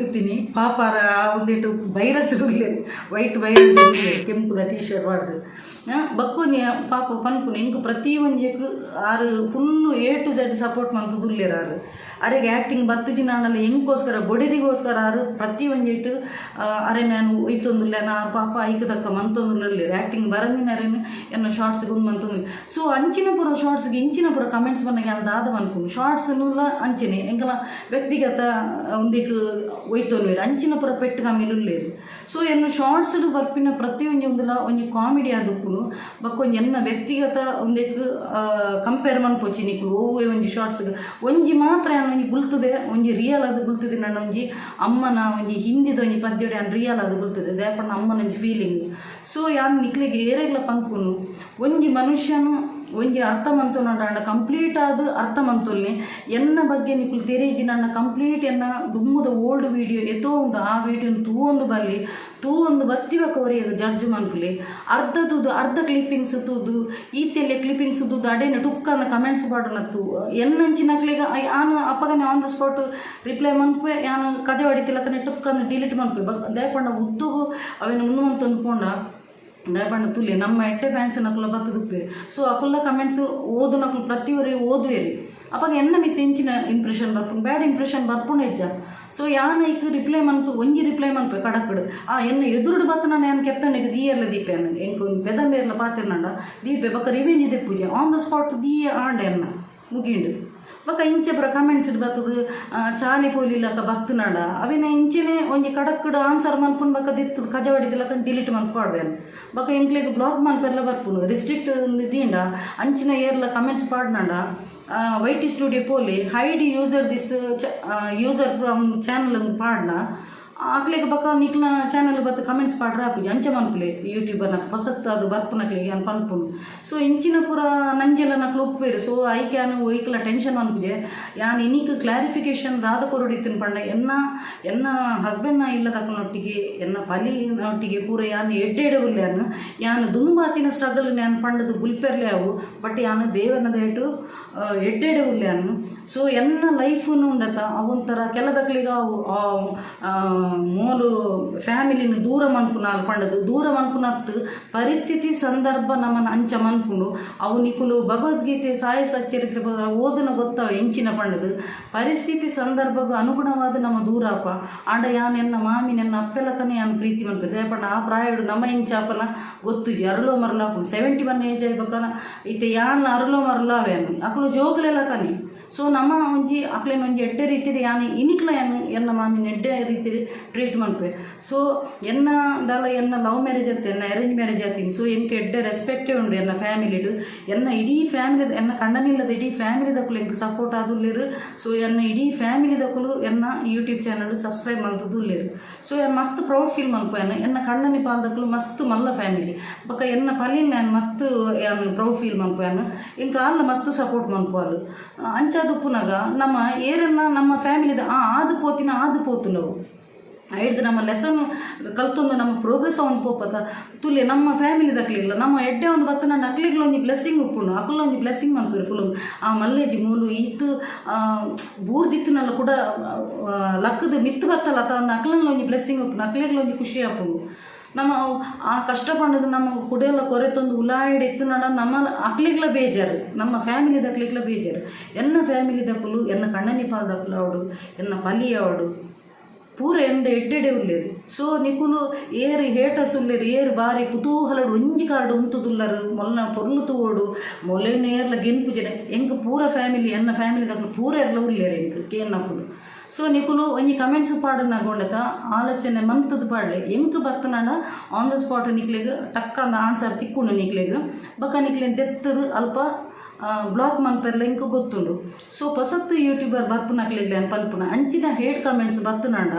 ಪಾಪಾರ. ಆ ಒಂದಿಟ್ಟು ವೈರಸ್ ಉಲ್ಲೇರು, ವೈಟ್ ವೈರಸ್ ಉಲ್ಲೇರು, ಕೆಂಪುದ ಟೀ ಶರ್ಟ್ ಪಾಡ್ದು. ಬಕ್ಕೊಂಜಿ ಪಾಪ ಪನ್ಪುನು, ಎಂಕ್ ಪ್ರತಿ ಒಂಜೆಕ್ ಆರು ಫುಲ್ಲು ಎ ಟು ಝೆಡ್ support ಮಂತುದು ಉಲ್ಲೇರು ಆರು. ಅರೆಗೆ ಆ್ಯಕ್ಟಿಂಗ್ ಬತ್ತುಜಿನಾಂಡಲ ಎಂಕೋಸ್ಕರ, ಬೊಡೆದಿಗೋಸ್ಕರ ಆರು ಪ್ರತಿ ಒಂಜೆಟ್ ಅರೆ ನಾನು ಒಯ್ತೊಂದುಲ್ಲೆ. ನಾ ಪಾಪ ಐಕ್ ತಕ್ಕ ಮಂತೊಂದುಲ್ಲೇರು. ಆ್ಯಕ್ಟಿಂಗ್ ಬರಂದಿನರೇನು ಎನ್ನ ಶಾರ್ಟ್ಸ್ಗೆ ಉಂದು ಮಂತೊಂದು. ಸೊ ಅಂಚಿನ ಪೂರ ಶಾರ್ಟ್ಸ್ಗೆ ಇಂಚಿನ ಪೂರ ಕಮೆಂಟ್ಸ್ ಬನ್ನಗ ಯಾನ್ ದಾದ ಮನ್ಪುನು? ಶಾರ್ಟ್ಸ್ನುಲ ಅಂಚನೆ ಎಂಕಲ ವ್ಯಕ್ತಿಗತ ಒಂದಿಕ್ ಒಯ್ತೊನ್ವೆರ್, ಅಂಚಿನ ಪೂರ ಪೆಟ್ಟು ಕಮ್ಮಿಲು ಉಲ್ಲೇರು. ಸೊ ಎನ್ನ ಶಾರ್ಟ್ಸ್ ಬರ್ಪಿನ ಪ್ರತಿಯೊಂಜಿ ಒಂದುಲ ಒಂಜಿ ಕಾಮಿಡಿ ಆದುಪ್ಪುನು. ಬೊಕ್ಕ ಒಂಜಿ ಎನ್ನ ವ್ಯಕ್ತಿಗತ ಒಂದೆಕ್ ಕಂಪೇರ್ ಮನ್ಪೊಚ್ಚಿ ನಿಕುಲು ಒವ್ವೆ ಒಂಜಿ ಶಾರ್ಟ್ಸ್ಗ್. ಒಂಜಿ ಮಾತ್ರ ಯಾನ್ ಒಂಜಿ ಬುಲ್ತುದೆ, ಒಂಜಿ ರಿಯಲ್ ಆದ್ ಬುಲ್ತುದೆ. ನನ್ನ ಒಂಜಿ ಅಮ್ಮನ ಒಂಜಿ ಹಿಂದಿದ ಒಂಜಿ ಪದ್ಯೊಡು ಯಾನ್ ರಿಯಲ್ ಆದ್ ಬುಲ್ತುದೆ, ದಾಯೆ ಪಂಡ ಅಮ್ಮನ ಒಂಜಿ ಫೀಲಿಂಗ್. ಸೊ ಯಾನ್ ನಿಕ್ಲೆಗ್ ಏರೆಗ್ಲ ಪನ್ಪುನು, ಒಂಜಿ ಮನುಷ್ಯನು ಒಂಜಿ ಅರ್ಥ ಮಂತೊನೊಡಾಂಡ ಕಂಪ್ಲೀಟ್ ಆದ್ ಅರ್ಥ ಮಂತೊಲ್ನೆ. ಎನ್ನ ಬಗ್ಗೆ ನಿಕುಲು ತೆರಿಜಿನಂಡ ಕಂಪ್ಲೀಟ್ ಎನ್ನ ದುಂಬುದ ಓಲ್ಡ್ ವೀಡಿಯೋ ಏತೋ ಉಂಡು, ಆ ವೀಡಿಯೋನ್ ತೂವೊಂದು ಬಲ್ಲಿ. ತೂವೊಂದು ಬತ್ತಿ ಬೊಕ ಒರಿಯಗ್ ಜಡ್ಜ್ ಮನ್ಪುಲೆ. ಅರ್ಧ ತೂದು, ಅರ್ಧ ಕ್ಲಿಪ್ಪಿಂಗ್ಸ್ ತೂದು, ಈತೆಲ್ಯ ಕ್ಲಿಪ್ಪಿಂಗ್ಸ್ ತೂದು ಅಡೇನೆ ಟುಕ್ಕಂದ್ ಕಮೆಂಟ್ಸ್ ಪಾಡುನತ್ತು. ಎನ್ನಂಚಿನಕ್ಲೆಗ್ ಯಾನ್ ಅಪಗನೆ ಆನ್ the spot reply ಮನ್ಪುವೆ. ಯಾನ್ ಕಜೆ ಹೊಡಿತಿಲಕನೆ ಟುಕ್ಕಂದ್ ಡಿಲೀಟ್ ಮನ್ಪುವೆ. ದಾಯೆ ಪಂಡ ಉದ್ದೊಗು ಅವೆನ್ ಉಂದು ಮಂತೊಂದು ಪೋಂಡ, ದಾಯೆ ಪಂಡ ತುಲೆ ನಮ್ಮ ಎಡ್ಡೆ ಫ್ಯಾನ್ಸ್ ನಕುಲ ಬತ್ತುದುಪ್ಪೆರ್. ಸೊ ಅಕುಲ್ಲ ಕಮೆಂಟ್ಸ್ ಓದುನಕುಲು ಪ್ರತಿಯೊರಿ ಓದುವೆರ್. ಅಪಗ ಎನ್ನ ಮಿತ್ತ್ ಎಂಚಿನ ಇಂಪ್ರೆಷನ್ ಬರ್ಪುಂಡು? ಬ್ಯಾಡ್ ಇಂಪ್ರೆಷನ್ ಬರ್ಪುಂಡು ಇಜ್ಜ? ಸೊ ಯಾನ್ ಐಕ್ ರಿಪ್ಲೈ ಮನ್ಪು, ಒಂಜಿ ರಿಪ್ಲೈ ಮನ್ಪೆ ಕಡಕಡ್. ಆ ಎನ್ನ ಎದುರುಡು ಬತ್ತುನಂಡ ಯಾನ್ ಕೆತ್ತಣಿಗೆ ದೀಯರ್ಲ ದೀಪೆ. ಯಾನ್ ಎಂಕ್ ಒಂಜಿ ಪೆದಂಬೇರ್ಲ ಪಾತೆರ್ನಂಡ ದೀಪೆ, ಬೊಕ ರಿವೆಂಜ್ ದೆಪ್ಪುಜೆ. ಆನ್ the spot ದೀಯ ಆಂಡ ಎನ್ನ ಮುಗಿಂಡು. ಬೊಕ ಇಂಚ ಪೂರ ಕಮೆಂಟ್ಸ್ ಬತ್ತುದು ಚಾನೆ ಪೋಲಿಲಕ ಬತ್ತುನಡ ಅವೆನ ಇಂಚನೆ ಒಂಜಿ ಕಡಕ್ಕಡ್ ಆನ್ಸರ್ ಮನ್ಪುನು ಬೊಕ ದಿತ್ತುದು ಕಜವಡಿದಲಕ ಡಿಲೀಟ್ ಮನ್ತ್ ಪಾಡ್ವೆನ್. ಬೊಕ ಎಂಕ್ಲೆಗ್ ಬ್ಲಾಕ್ ಮನ್ಪೆರ್ಲ ಬರ್ಪುಂಡು. ರಿಸ್ಟ್ರಿಕ್ಟ್ ದೀಂಡ ಅಂಚಿನ ಏರ್ಲ ಕಮೆಂಟ್ಸ್ ಪಾಡ್ನಂಡ ವೈಟಿ ಸ್ಟುಡಿಯೋ ಪೋಲಿ, hide user, this user from channel ಪಾಡ್ನ ಅಕ್ಲೆಗ್ ಬೊಕ ನಿಕ್ಲ ಚಾನಲ್ ಬತ್ತ್ ಕಮೆಂಟ್ಸ್ ಪಾಡ್ರೆ ಆಪುಜಿ. ಅಂಚ ಮನ್ಪುಲೆ ಯೂಟ್ಯೂಬರ್ನ ಪೊಸತ್ ಅದು ಬರ್ಪುನಕ್ಲೆಗ್ ಯಾನ್ ಪನ್ಪುನು. ಸೊ ಇಂಚಿನ ಪೂರ ನಂಜೆಲ ನಕ್ಲು ಉಪ್ಪುವೆರ್. ಸೊ ಐಕ್ ಯಾನ್ ಒಯ್ಕ್ಲ ಟೆನ್ಷನ್ ಮನ್ಪುಜೆ. ಯಾನ್ ಇನಿಕ್ ಕ್ಲಾರಿಫಿಕೇಶನ್ ದಾದ ಕೊರೊಡಿತ್ತಿನ ಪಂಡ, ಎನ್ನ ಎನ್ನ ಹಸ್ಬೆಂಡ್ನ ಇಲ್ಲದಕ್ಲ್ನೊಟ್ಟಿಗೆ, ಎನ್ನ ಪಲಿನೊಟ್ಟಿಗೆ ಪೂರ ಯಾನ್ ಎಡ್ಡೆ ಎಡ್ಡೆ ಉಲ್ಲೆ. ಯಾನ್ ಯಾನ್ ದುಂಬಾತಿನ ಸ್ಟ್ರಗಲ್ ಯಾನ್ ಪಂಡದು ಬುಲ್ಪೆರ್ಲೆ ಅವು. ಬಟ್ ಯಾನ್ ದೇವನ ದಯಟು ಎಡ್ಡೆ ಎಡ್ಡೆ ಉಲ್ಲೆ ಯಾನ್. ಸೊ ಎನ್ನ ಲೈಫ್ನು ಉಂಡತ ಅವೊಂಥರ ಕೆಲದಕ್ಲೆಗ್ ಅವು ಮೋಲು ಫ್ಯಾಮಿಲಿನ ದೂರ ಮನ್ಪುನಾಲ್ ಪಂಡದು ದೂರ ಮನ್ಪುನತ್, ಪರಿಸ್ಥಿತಿ ಸಂದರ್ಭ ನಮನ ಅಂಚ ಮನ್ಪುಂಡು. ಅವು ನಿಕುಲು ಭಗವದ್ಗೀತೆ, ಸಾಯಿ ಸಚ್ಚರಿತ್ರೆ ಓದುನ ಗೊತ್ತವ ಎಂಚಿನ ಪಂಡದು. ಪರಿಸ್ಥಿತಿ ಸಂದರ್ಭಗ್ ಅನುಗುಣವಾದ ನಮ್ಮ ದೂರಾಪ. ಆಂಡ ಯಾನ್ ಎನ್ನ ಮಾಮಿನ, ಎನ್ನ ಅಪ್ಪೆಲಕನೆ ಯಾನ್ ಪ್ರೀತಿ ಮನ್ಪೆ. ದಾಯೆ ಆ ಪ್ರಾಯಡು ನಮ್ಮ ಎಂಚಾಪನ ಗೊತ್ತುಜಿ, ಅರುಲೋ ಮರಲೋ ಆಪುಂಡು. 71 ಏಜ್ ಆಯ್ಬಕನ ಇತ್ತೆ ಯಾನ್ ಅರುಲೋ ಮರಲೋ ಅವೇನ್, ಅಕುಲು ಜೋಕುಲೆಲ ಕನಿ. ಸೊ ನಮ್ಮ ಒಂಜಿ ಅಕ್ಲೆನ ಒಂಜಿ ಎಡ್ಡೆ ರೀತಿಡ್ ಯಾನ್ ಇನಿಕ್ಲ ಯಾನ್ ಎನ್ನ ಮಾಮಿನ ಎಡ್ಡೆ ರೀತಿಡ್ ಟ್ರೀಟ್ ಮನ್ಪುವೆ. ಸೊ ಎನ್ನ ದಾಲ ಎನ್ನ ಲವ್ ಮ್ಯಾರೇಜ್ ಅತ್ತೆ, ಎನ್ನ ಅರೇಂಜ್ ಮ್ಯಾರೇಜ್ ಆತೀನಿ. ಸೊ ಎಂಕ್ ಎಡ್ಡೆ ರೆಸ್ಪೆಕ್ಟೇ ಉಂಡು ಎನ್ನ ಫ್ಯಾಮಿಲಿಡ್. ಎನ್ನ ಇಡೀ ಫ್ಯಾಮಿಲಿ, ಎನ್ನ ಕಂಡನಿಲ್ಲದ ಇಡೀ ಫ್ಯಾಮಿಲಿದಕುಲು ಎಂಕ್ ಸಪೋರ್ಟ್ ಆದುಲ್ಲೆರ್. ಸೊ ಎನ್ನ ಇಡೀ ಫ್ಯಾಮಿಲಿದಕುಲು ಎನ್ನ ಯೂಟ್ಯೂಬ್ ಚಾನಲ್ ಸಬ್ಸ್ಕ್ರೈಬ್ ಮಲ್ತುದು ಉಲ್ಲೆರ್. ಸೊ ಯಾನ್ ಮಸ್ತ್ ಪ್ರೌಡ್ ಫೀಲ್ ಮನ್ಪುವೆನ್. ಎನ್ನ ಕಂಡನಿ ಪಾಲ್ದಕುಲು ಮಸ್ತ್ ಮಲ್ಲ ಫ್ಯಾಮಿಲಿ. ಬೊಕ ಎನ್ನ ಪಲಿನ್ ಯಾನ್ ಮಸ್ತ್ ಯಾನ್ ಪ್ರೌಡ್ ಫೀಲ್ ಮನ್ಪುವೆನ್. ಎಂಕ್ ಆಲ್ಲ ಮಸ್ತ್ ಸಪೋರ್ಟ್ ಮನ್ಪುವಲ್. ಅಂಚಾದ್ ಉಪ್ಪುನಗ ನಮ್ಮ ಏರನ್ನ ನಮ್ಮ ಫ್ಯಾಮಿಲಿದ ಆ ಆದು ಪೋತಿನ ಆದು ಪೋತುಂಡವು. ಐಡ್ದ್ ನಮ್ಮ ಲೆಸನ್ ಕಲ್ತೊಂದು ನಮ್ಮ ಪ್ರೋಗ್ರೆಸ್ ಅವನ್ ಪೋಪತ ತುಲೆ. ನಮ್ಮ ಫ್ಯಾಮಿಲಿ ದಕ್ಲಿಲ್ಲ ನಮ್ಮ ಎಡ್ಡೆ ಒಂದು ಬತ್ತನ ಅಕ್ಲಿಗ್ಲ ಒಂಜಿ ಬ್ಲೆಸ್ಸಿಂಗ್ ಉಪ್ಪುಂಡು. ಅಕುಲು ಒಂಜಿ ಬ್ಲೆಸ್ಸಿಂಗ್ ಮನ್ಪುವೆರ್ ಕುಲೊಂದು. ಆ ಮಲ್ಲೇಜಿ ಮೂಲು ಈತ್ ಬೂರ್ದಿತ್ತಿನಲ್ಲ ಕೂಡ ಲಕ್ಕದ ಮಿತ್ತು ಬತ್ತಲ್ಲ ಅತ ಅಕ್ಲನ್ಲ ಒಂಜಿ ಬ್ಲೆಸ್ಸಿಂಗ್ ಉಪ್ಪುಂಡು, ಅಕ್ಲೆಗ್ಲ ಒಂಜಿ ಖುಷಿ ಆಪುಂಡು. ನಮ್ಮ ಆ ಕಷ್ಟ ಪಂಡದು ನಮ್ಮ ಕುಡೆಲ್ಲ ಕೊರೆತೊಂದು ಉಲಾಯಿಡ್ ಇತ್ತುನಡ ನಮ್ಮ ಅಕ್ಲಿಗ್ಲ ಬೇಜಾರು, ನಮ್ಮ ಫ್ಯಾಮಿಲಿದಕ್ಲಿಗ್ಲ ಬೇಜಾರು. ಎನ್ನ ಫ್ಯಾಮಿಲಿದಕುಲು, ಎನ್ನ ಕಣ್ಣನಿ ಪಾಲ್ದಕುಲು ಅವಡು, ಎನ್ನ ಪಲಿ ಅವಡು, ಪೂರ ಎಂಡ ಎಡ್ಡೆಡೆ ಉಲ್ಲೇರು. ಸೊ ನಿಕುಲು ಏರು ಹೇಟಸ್ ಉಲ್ಲೇರು, ಏರು ಬಾರಿ ಕುತೂಹಲಡು ಒಂಜಿ ಕಾರ್ಡ್ ಉಂತುದುಲ್ಲರು, ಮೊಲ್ಲ ಪೊರ್ಲು ತೂವೊಡು, ಮೊಲೆನ ಏರ್ಲ ಗೆನ್ಪು ಜನ. ಎಂಕ್ ಪೂರ ಫ್ಯಾಮಿಲಿ, ಎನ್ನ ಫ್ಯಾಮಿಲಿದಕುಲು ಪೂರ ಎರ್ಲ ಉಲ್ಲೇರು ಎಂಕ್ ಕೇನ್ನಕುಲು. ಸೊ ನಿಕುಲು ಒಂಜಿ ಕಮೆಂಟ್ಸ್ ಪಾಡನ ಗೊಂಡತ ಆಲೋಚನೆ ಮಂತದ ಪಾಡ್ಲೆ. ಎಂಕ್ ಬತ್ತನಡ ಆನ್ the spot ನಿಕ್ಲೆಗ್ ಟಕ್ ಅಂದ್ ಆನ್ಸರ್ ತಿಕ್ಕುಂಡು ನಿಕ್ಲೆಗ್. ಬೊಕ ನಿಕ್ಲೆನ್ ದೆತ್ತದು ಅಲ್ಪ ಬ್ಲಾಕ್ ಮನ್ಪೆರ್ಲ ಎಂಕ್ ಗೊತ್ತುಂಡು. ಸೊ ಪೊಸತ್ತು ಯೂಟ್ಯೂಬರ್ ಬರ್ಪುನಕ್ಲೆಗ್ ಯಾನ್ ಪನ್ಪುನ, ಅಂಚಿನ ಹೇಟ್ ಕಮೆಂಟ್ಸ್ ಬತ್ತುನಂಡ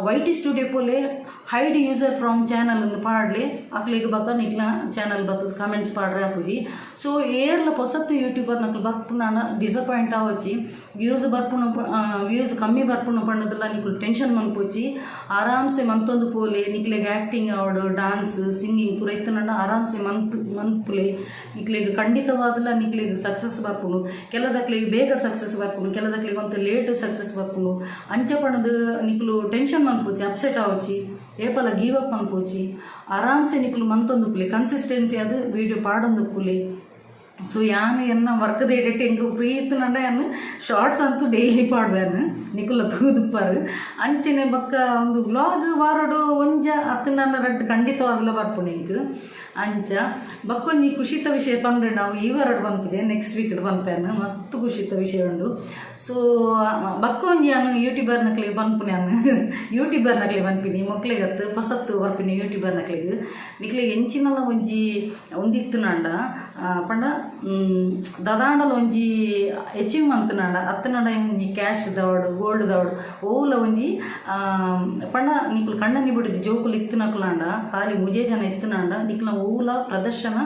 ವೈಟಿ ಸ್ಟುಡಿಯೋ ಪೋಲೆ, ಹೈಡ್ ಯೂಸರ್ ಫ್ರಮ್ ಚಾನಲ್ ಅಂದ್ ಪಾಡ್ಲೆ. ಅಕ್ಲೆಗ್ ಬೊಕ ನಿಕ್ಲ ಚಾನಲ್ ಬತ್ತದ ಕಮೆಂಟ್ಸ್ ಪಾಡ್ರೆ ಆಪುಜಿ. ಸೊ ಏರ್ಲ ಪೊಸತ್ತು ಯೂಟ್ಯೂಬರ್ ನಕುಲು ಬರ್ಪುನಾಂಡ ಡಿಸಪಾಯಿಂಟ್ ಆವೊಚ್ಚಿ. ವ್ಯೂಸ್ ಬರ್ಪುನ, ವ್ಯೂಸ್ ಕಮ್ಮಿ ಬರ್ಪುನ ಪಂಡದಲ್ಲ ನಿಕುಲು ಟೆನ್ಷನ್ ಮನ್ಪೊಚ್ಚಿ. ಆರಾಮ್ಸೆ ಮಂತೊಂದು ಪೋಲೆ. ನಿಕ್ಲೆಗ್ ಆ್ಯಕ್ಟಿಂಗ್ ಆವಡ್, ಡಾನ್ಸ್, ಸಿಂಗಿಂಗ್ ಪೂರ ಇತ್ತುನಂಡ ಆರಾಮ್ಸೆ ಮಂತ್ ಮನ್ಪುಲೆ. ನಿಕ್ಲೆಗ್ ಖಂಡಿತವಾದಲ ನಿಕ್ಲೆಗ್ ಸಕ್ಸಸ್ ಬರ್ಪುಂಡು. ಕೆಲದಕ್ಲೆಗ್ ಬೇಗ ಸಕ್ಸಸ್ ಬರ್ಪುಂಡು, ಕೆಲದಕ್ಲೆಗ್ ಒಂತೆ ಲೇಟ್ ಸಕ್ಸಸ್ ಬರ್ಪುಂಡು. ಅಂಚ ಪಂಡದು ನಿಕುಲು ಟೆನ್ಷನ್ ಮನ್ಪೊಚ್ಚಿ, ಅಪ್ಸೆಟ್ ಆವೊಚ್ಚಿ, ಏಪಲ ಗಿವ್ ಅಪ್ ಮನ್ಪೊಚ್ಚಿ. ಆರಾಮ್ಸೆ ನಿಕುಲು ಮಂತೊಂದು ಕನ್ಸಿಸ್ಟೆನ್ಸಿ ಅದು ವೀಡಿಯೋ ಪಾಡೊಂದು ಉಪ್ಪುಲೆ. ಸೊ ಯಾನ್ ಎನ್ನ ವರ್ಕ್ ದೇಡೆಟ್ ಎಂಕ್ ಫ್ರೀ ಇತ್ತುನಂಡ ಯಾನ್ ಶಾರ್ಟ್ಸ್ ಅಂತೂ ಡೈಲಿ ಪಾಡ್ವೆನ್, ನಿಕುಲ ತೂದುಪ್ಪಾರು. ಅಂಚನೆ ಬೊಕ್ಕ ಒಂದು ವ್ಲಾಗ್ ವಾರಡು ಒಂಜ ಅತ್ತುಂಡ ರಡ್ಡ್ ಖಂಡಿತವಾದ್ಲ ಬರ್ಪುಂಡು ಎಂಕ್. ಅಂಚ ಬೊಕ್ಕ ಒಂಜಿ ಖುಷಿತ ವಿಷಯ ಪಂಡ್ರೆ, ನಾವು ಈ ವಾರಡ್ ಪನ್ಪುಜೆ, ನೆಕ್ಸ್ಟ್ ವೀಕ್ ಪನ್ಪೆನ್. ಮಸ್ತ್ ಖುಷಿತ ವಿಷಯ ಉಂಡು. ಸೊ ಬೊಕ್ಕ ಒಂಜಿ ಯಾನ್ ಯೂಟ್ಯೂಬರ್ ನಕ್ಲೆಗ್ ಪನ್ಪುನೆ, ಯಾನ್ ಯೂಟ್ಯೂಬರ್ ನಕ್ಲೆಗ್ ಪನ್ಪಿನಿ, ಮೊಕ್ಲೆಗತ್ತು ಪೊಸತ್ತು ಬರ್ಪಿನಿ ಯೂಟ್ಯೂಬರ್ ನಕ್ಲೆಗ್, ನಿಕ್ಲೆಗ್ ಎಂಚಿನಲ ಒಂಜಿ ಒಂದಿತ್ತುನಂಡ ಪಂಡ ದಾದಾಂಡಲ ಒಂಜಿ ಅಚೀವ್ ಮಂತುನಾಂಡ, ಅತ್ತುನಂಡ ಒಂಜಿ ಕ್ಯಾಶ್ ದವಡು, ಗೋಲ್ಡ್ ದವಡು, ಓಲ ಒಂಜಿ ಪಂಡ ನಿಕ್ಲು ಕಣ್ಣನಿ ಬಿಡುದು ಜೋಕುಲು ಇತ್ತುನಕ್ಲಾಂಡ, ಖಾಲಿ ಮುಜೆ ಜನ ಇತ್ತುನಾಂಡ, ನಿಕ್ಲ ಓಲ ಪ್ರದರ್ಶನ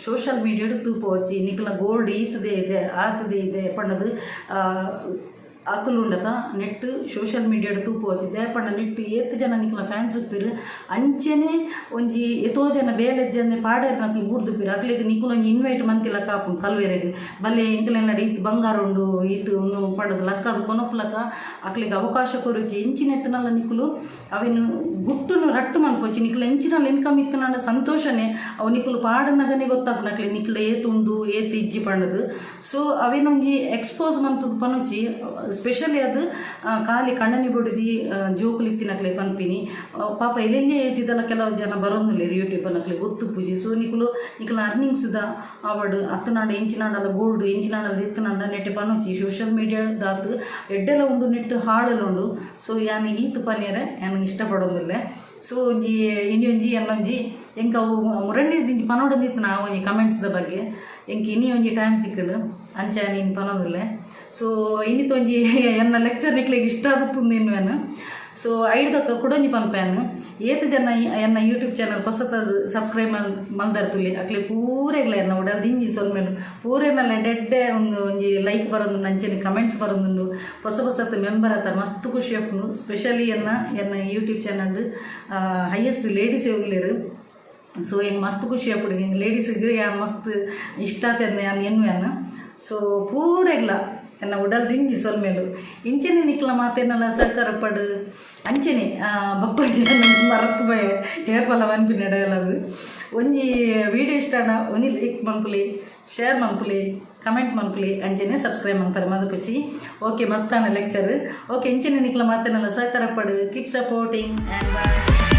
ಸೋಷಿಯಲ್ ಮೀಡಿಯಾಡ್ ತೂಪವಚ್ಚಿ. ನಿಕ್ಲ ಗೋಲ್ಡ್ ಈತದೇ ಇದೆ, ಆತದೇ ಇದೆ ಪಂಡದು ಅಕುಲು ಉಂಡತ ನೆಟ್ ಸೋಷಿಯಲ್ ಮೀಡಿಯಾಡ್ ತೂಪವಚ್ಚಿ. ದಾಯೆ ಪಂಡ ನೆಟ್ ಏತ್ ಜನ ನಿಕ್ಲ ಫ್ಯಾನ್ಸ್ ಉಪ್ಪೆರ್, ಅಂಚನೆ ಒಂಜಿ ಏತೋ ಜನ ಬೇಲೆ ಜನ ಪಾಡೇರ್ನಕುಲು ಬೂರ್ದುಪ್ಪೆರ್. ಅಕ್ಲೆಗ್ ನಿಕುಲು ಒಂಜಿ ಇನ್ವೈಟ್ ಮಂತಿಲಕ ಆಪುಂಡು. ಕಲ್ವೆರೆಗ್ ಬಲ್ಲೆ ಎಂಕ್ಲೆನ ಈತ್ ಬಂಗಾರ ಉಂಡು, ಈತ್ ಉಂದು ಪಂಡದು ಲಕ್ಕದು ಕೊನೊಪ್ಲಕ ಅಕ್ಲೆಗ್ ಅವಕಾಶ ಕೊರುಚಿ. ಎಂಚಿನ ಎತ್ತುನಲ್ಲ ನಿಕುಲು ಅವೆನ್ ಗುಟ್ಟುನು ರಟ್ಟು ಮನ್ಪೊಚ್ಚಿ. ನಿಕ್ಲ ಎಂಚಿನಲ್ಲ ಇನ್ಕಮ್ ಇತ್ತುನಂಡ ಸಂತೋಷನೇ. ಅವು ನಿಕುಲು ಪಾಡನಗನೆ ಗೊತ್ತಾಪುಂಡು ಅಕ್ಲೆ ನಿಕ್ಲ ಏತ್ ಉಂಡು, ಏತ್ ಇಜ್ಜಿ ಪಂಡದು. ಸೊ ಅವೆನೊಂಜಿ ಎಕ್ಸ್ಪೋಸ್ ಮಂತುದು ಪನೊಚ್ಚಿ. ಸ್ಪೆಷಲಿ ಅದು ಖಾಲಿ ಕಣ್ಣನಿ ಬೊಡಿದಿ ಜೋಕುಲು ಇತ್ತಿನಕ್ಲೆ ಪನ್ಪಿನಿ. ಪಾಪ ಎಲ್ಲೆಲ್ಲಿ ಏಜಿದಲ್ಲ ಕೆಲವು ಜನ ಬರೋಂದುಲ್ಲೆರ್ ಯೂಟ್ಯೂಬ್ ನಕ್ಲೆ ಗೊತ್ತುಪ್ಪುಜಿ. ಸೊ ನಿಕುಲು ನಿಕುಲು ಅರ್ನಿಂಗ್ಸ್ ದ ಆವಡ್ ಅತ್ತನಾಂಡ ಎಂಚಿನಾಂಡಲ ಗೋಲ್ಡ್ ಎಂಚಿನಾಂಡಲ ಇತ್ತನಾಂಡ ನೆಟ್ಟೆ ಪನೊಚಿ. ಸೋಷಿಯಲ್ ಮೀಡಿಯಾ ದಾತ್ ಎಡ್ಡೆಲ ಉಂಡು, ನೆಟ್ ಹಾಳೆಲ ಉಂಡು. ಸೊ ಯಾನ್ ಈತ್ ಪನಿಯರೆ ಯಾನ್ ಇಷ್ಟಪಡೊಂದುಲ್ಲೆ. ಸೊ ಒಂಜಿ ಇನಿ ಒಂಜಿ ಎನ್ನೊಂಜಿ ಎಂಕ್ ಅವು ಮುರಣ್ಣಿ ದಿಂಜಿ ಪನೊಡೊಂದಿತ್ತು ನಾ ಒಂಜಿ ಕಮೆಂಟ್ಸ್ದ ಬಗ್ಗೆ. ಎಂಕ್ ಇನಿ ಒಂಜಿ ಟೈಮ್ ತಿಕ್ಕುಂಡು, ಅಂಚ ನೀನು ಪನೊಂದುಲ್ಲೆ. ಸೊ ಇನ್ನಿತ ಒಂಜಿ ಎನ್ನ ಲೆಕ್ಚರ್ ನಿಕ್ಲೆಗ್ ಇಷ್ಟ ಆದುಪ್ಪುಂದು ಎನ್ನುವೆನ್. ಸೊ ಐಡ್ದಕ್ಕ ಕುಡೊಂಜಿ ಪನ್ಪೆನ್, ಏತ್ ಜನ ಎನ್ನ ಯೂಟ್ಯೂಬ್ ಚಾನಲ್ ಪೊಸತಾದ್ ಸಬ್ಸ್ಕ್ರೈಬ್ ಮಲ್ದರ್ತುಲಿ, ಅಕ್ಲೆ ಪೂರೆಗ್ಲ ಎನ್ನ ಉಡಲ್ ದಿಂಜಿ ಸೊಲ್ಮೆಲು. ಪೂರೆನಲ್ಲ ಎಡ್ಡೆ ಒಂದು ಒಂಜಿ ಲೈಕ್ ಬರೋದುಂಡು, ಅಂಚನೆ ಕಮೆಂಟ್ಸ್ ಬರೋದುಂಡು, ಹೊಸ ಹೊಸತ್ ಮೆಂಬರ್ ಆತಾರ, ಮಸ್ತ್ ಖುಷಿ ಆಪುಂಡು. ಸ್ಪೆಷಲಿ ಎನ್ನ ಎನ್ನ ಯೂಟ್ಯೂಬ್ ಚಾನಲ್ ಹೈಯೆಸ್ಟ್ ಲೇಡೀಸ್ ಉಲ್ಲೆರ್. ಸೊ ಎಂಕ್ ಮಸ್ತ್ ಖುಷಿ ಆಪುಂಡು. ಎಂಕ್ ಲೇಡೀಸ್ಗೆ ಯಾನ್ ಮಸ್ತ್ ಇಷ್ಟ ಆತೆನ್ ಯಾನ್ ಎನ್ನುವೆನ್. ಸೊ ಪೂರೆಗ್ಲ ಎನ್ನ ಉಡಲ್ ದಿಂಜಿ ಸೊಲ್ಮೆಲು. ಇಂಚೆನೆ ನಿಕ್ಲ ಮಾತೆರ್ನಲ ಸಹಕಾರ ಪಡು. ಅಂಚೆನೆ ಬೊಕ್ಕೊಂಜಿ ಮರತ್ ಬಯ ಏಪಲ ಪನ್ಪಿನ ಡೈಲಾಗ್. ಒಂಜಿ ವಿಡಿಯೋ ಇಷ್ಟ ಆಂಡ ಒಂಜಿ ಲೈಕ್ ಮನ್ಪುಲಿ, ಶೇರ್ ಮನ್ಪುಲಿ, ಕಮೆಂಟ್ ಮನ್ಪುಲಿ, ಅಂಚೆನೆ ಸಬ್ಸ್ಕ್ರೈಬ್ ಮನ್ಪರೆ ಮದಪುಚಿ. ಓಕೆ, ಮಸ್ತಾನ ಲೆಕ್ಚರ್. ಓಕೆ, ಇಂಚೆನೆ ನಿಕ್ಲ ಮಾತೆರ್ನಲ ಸಹಕಾರ ಪಡು. Keep supporting and bye.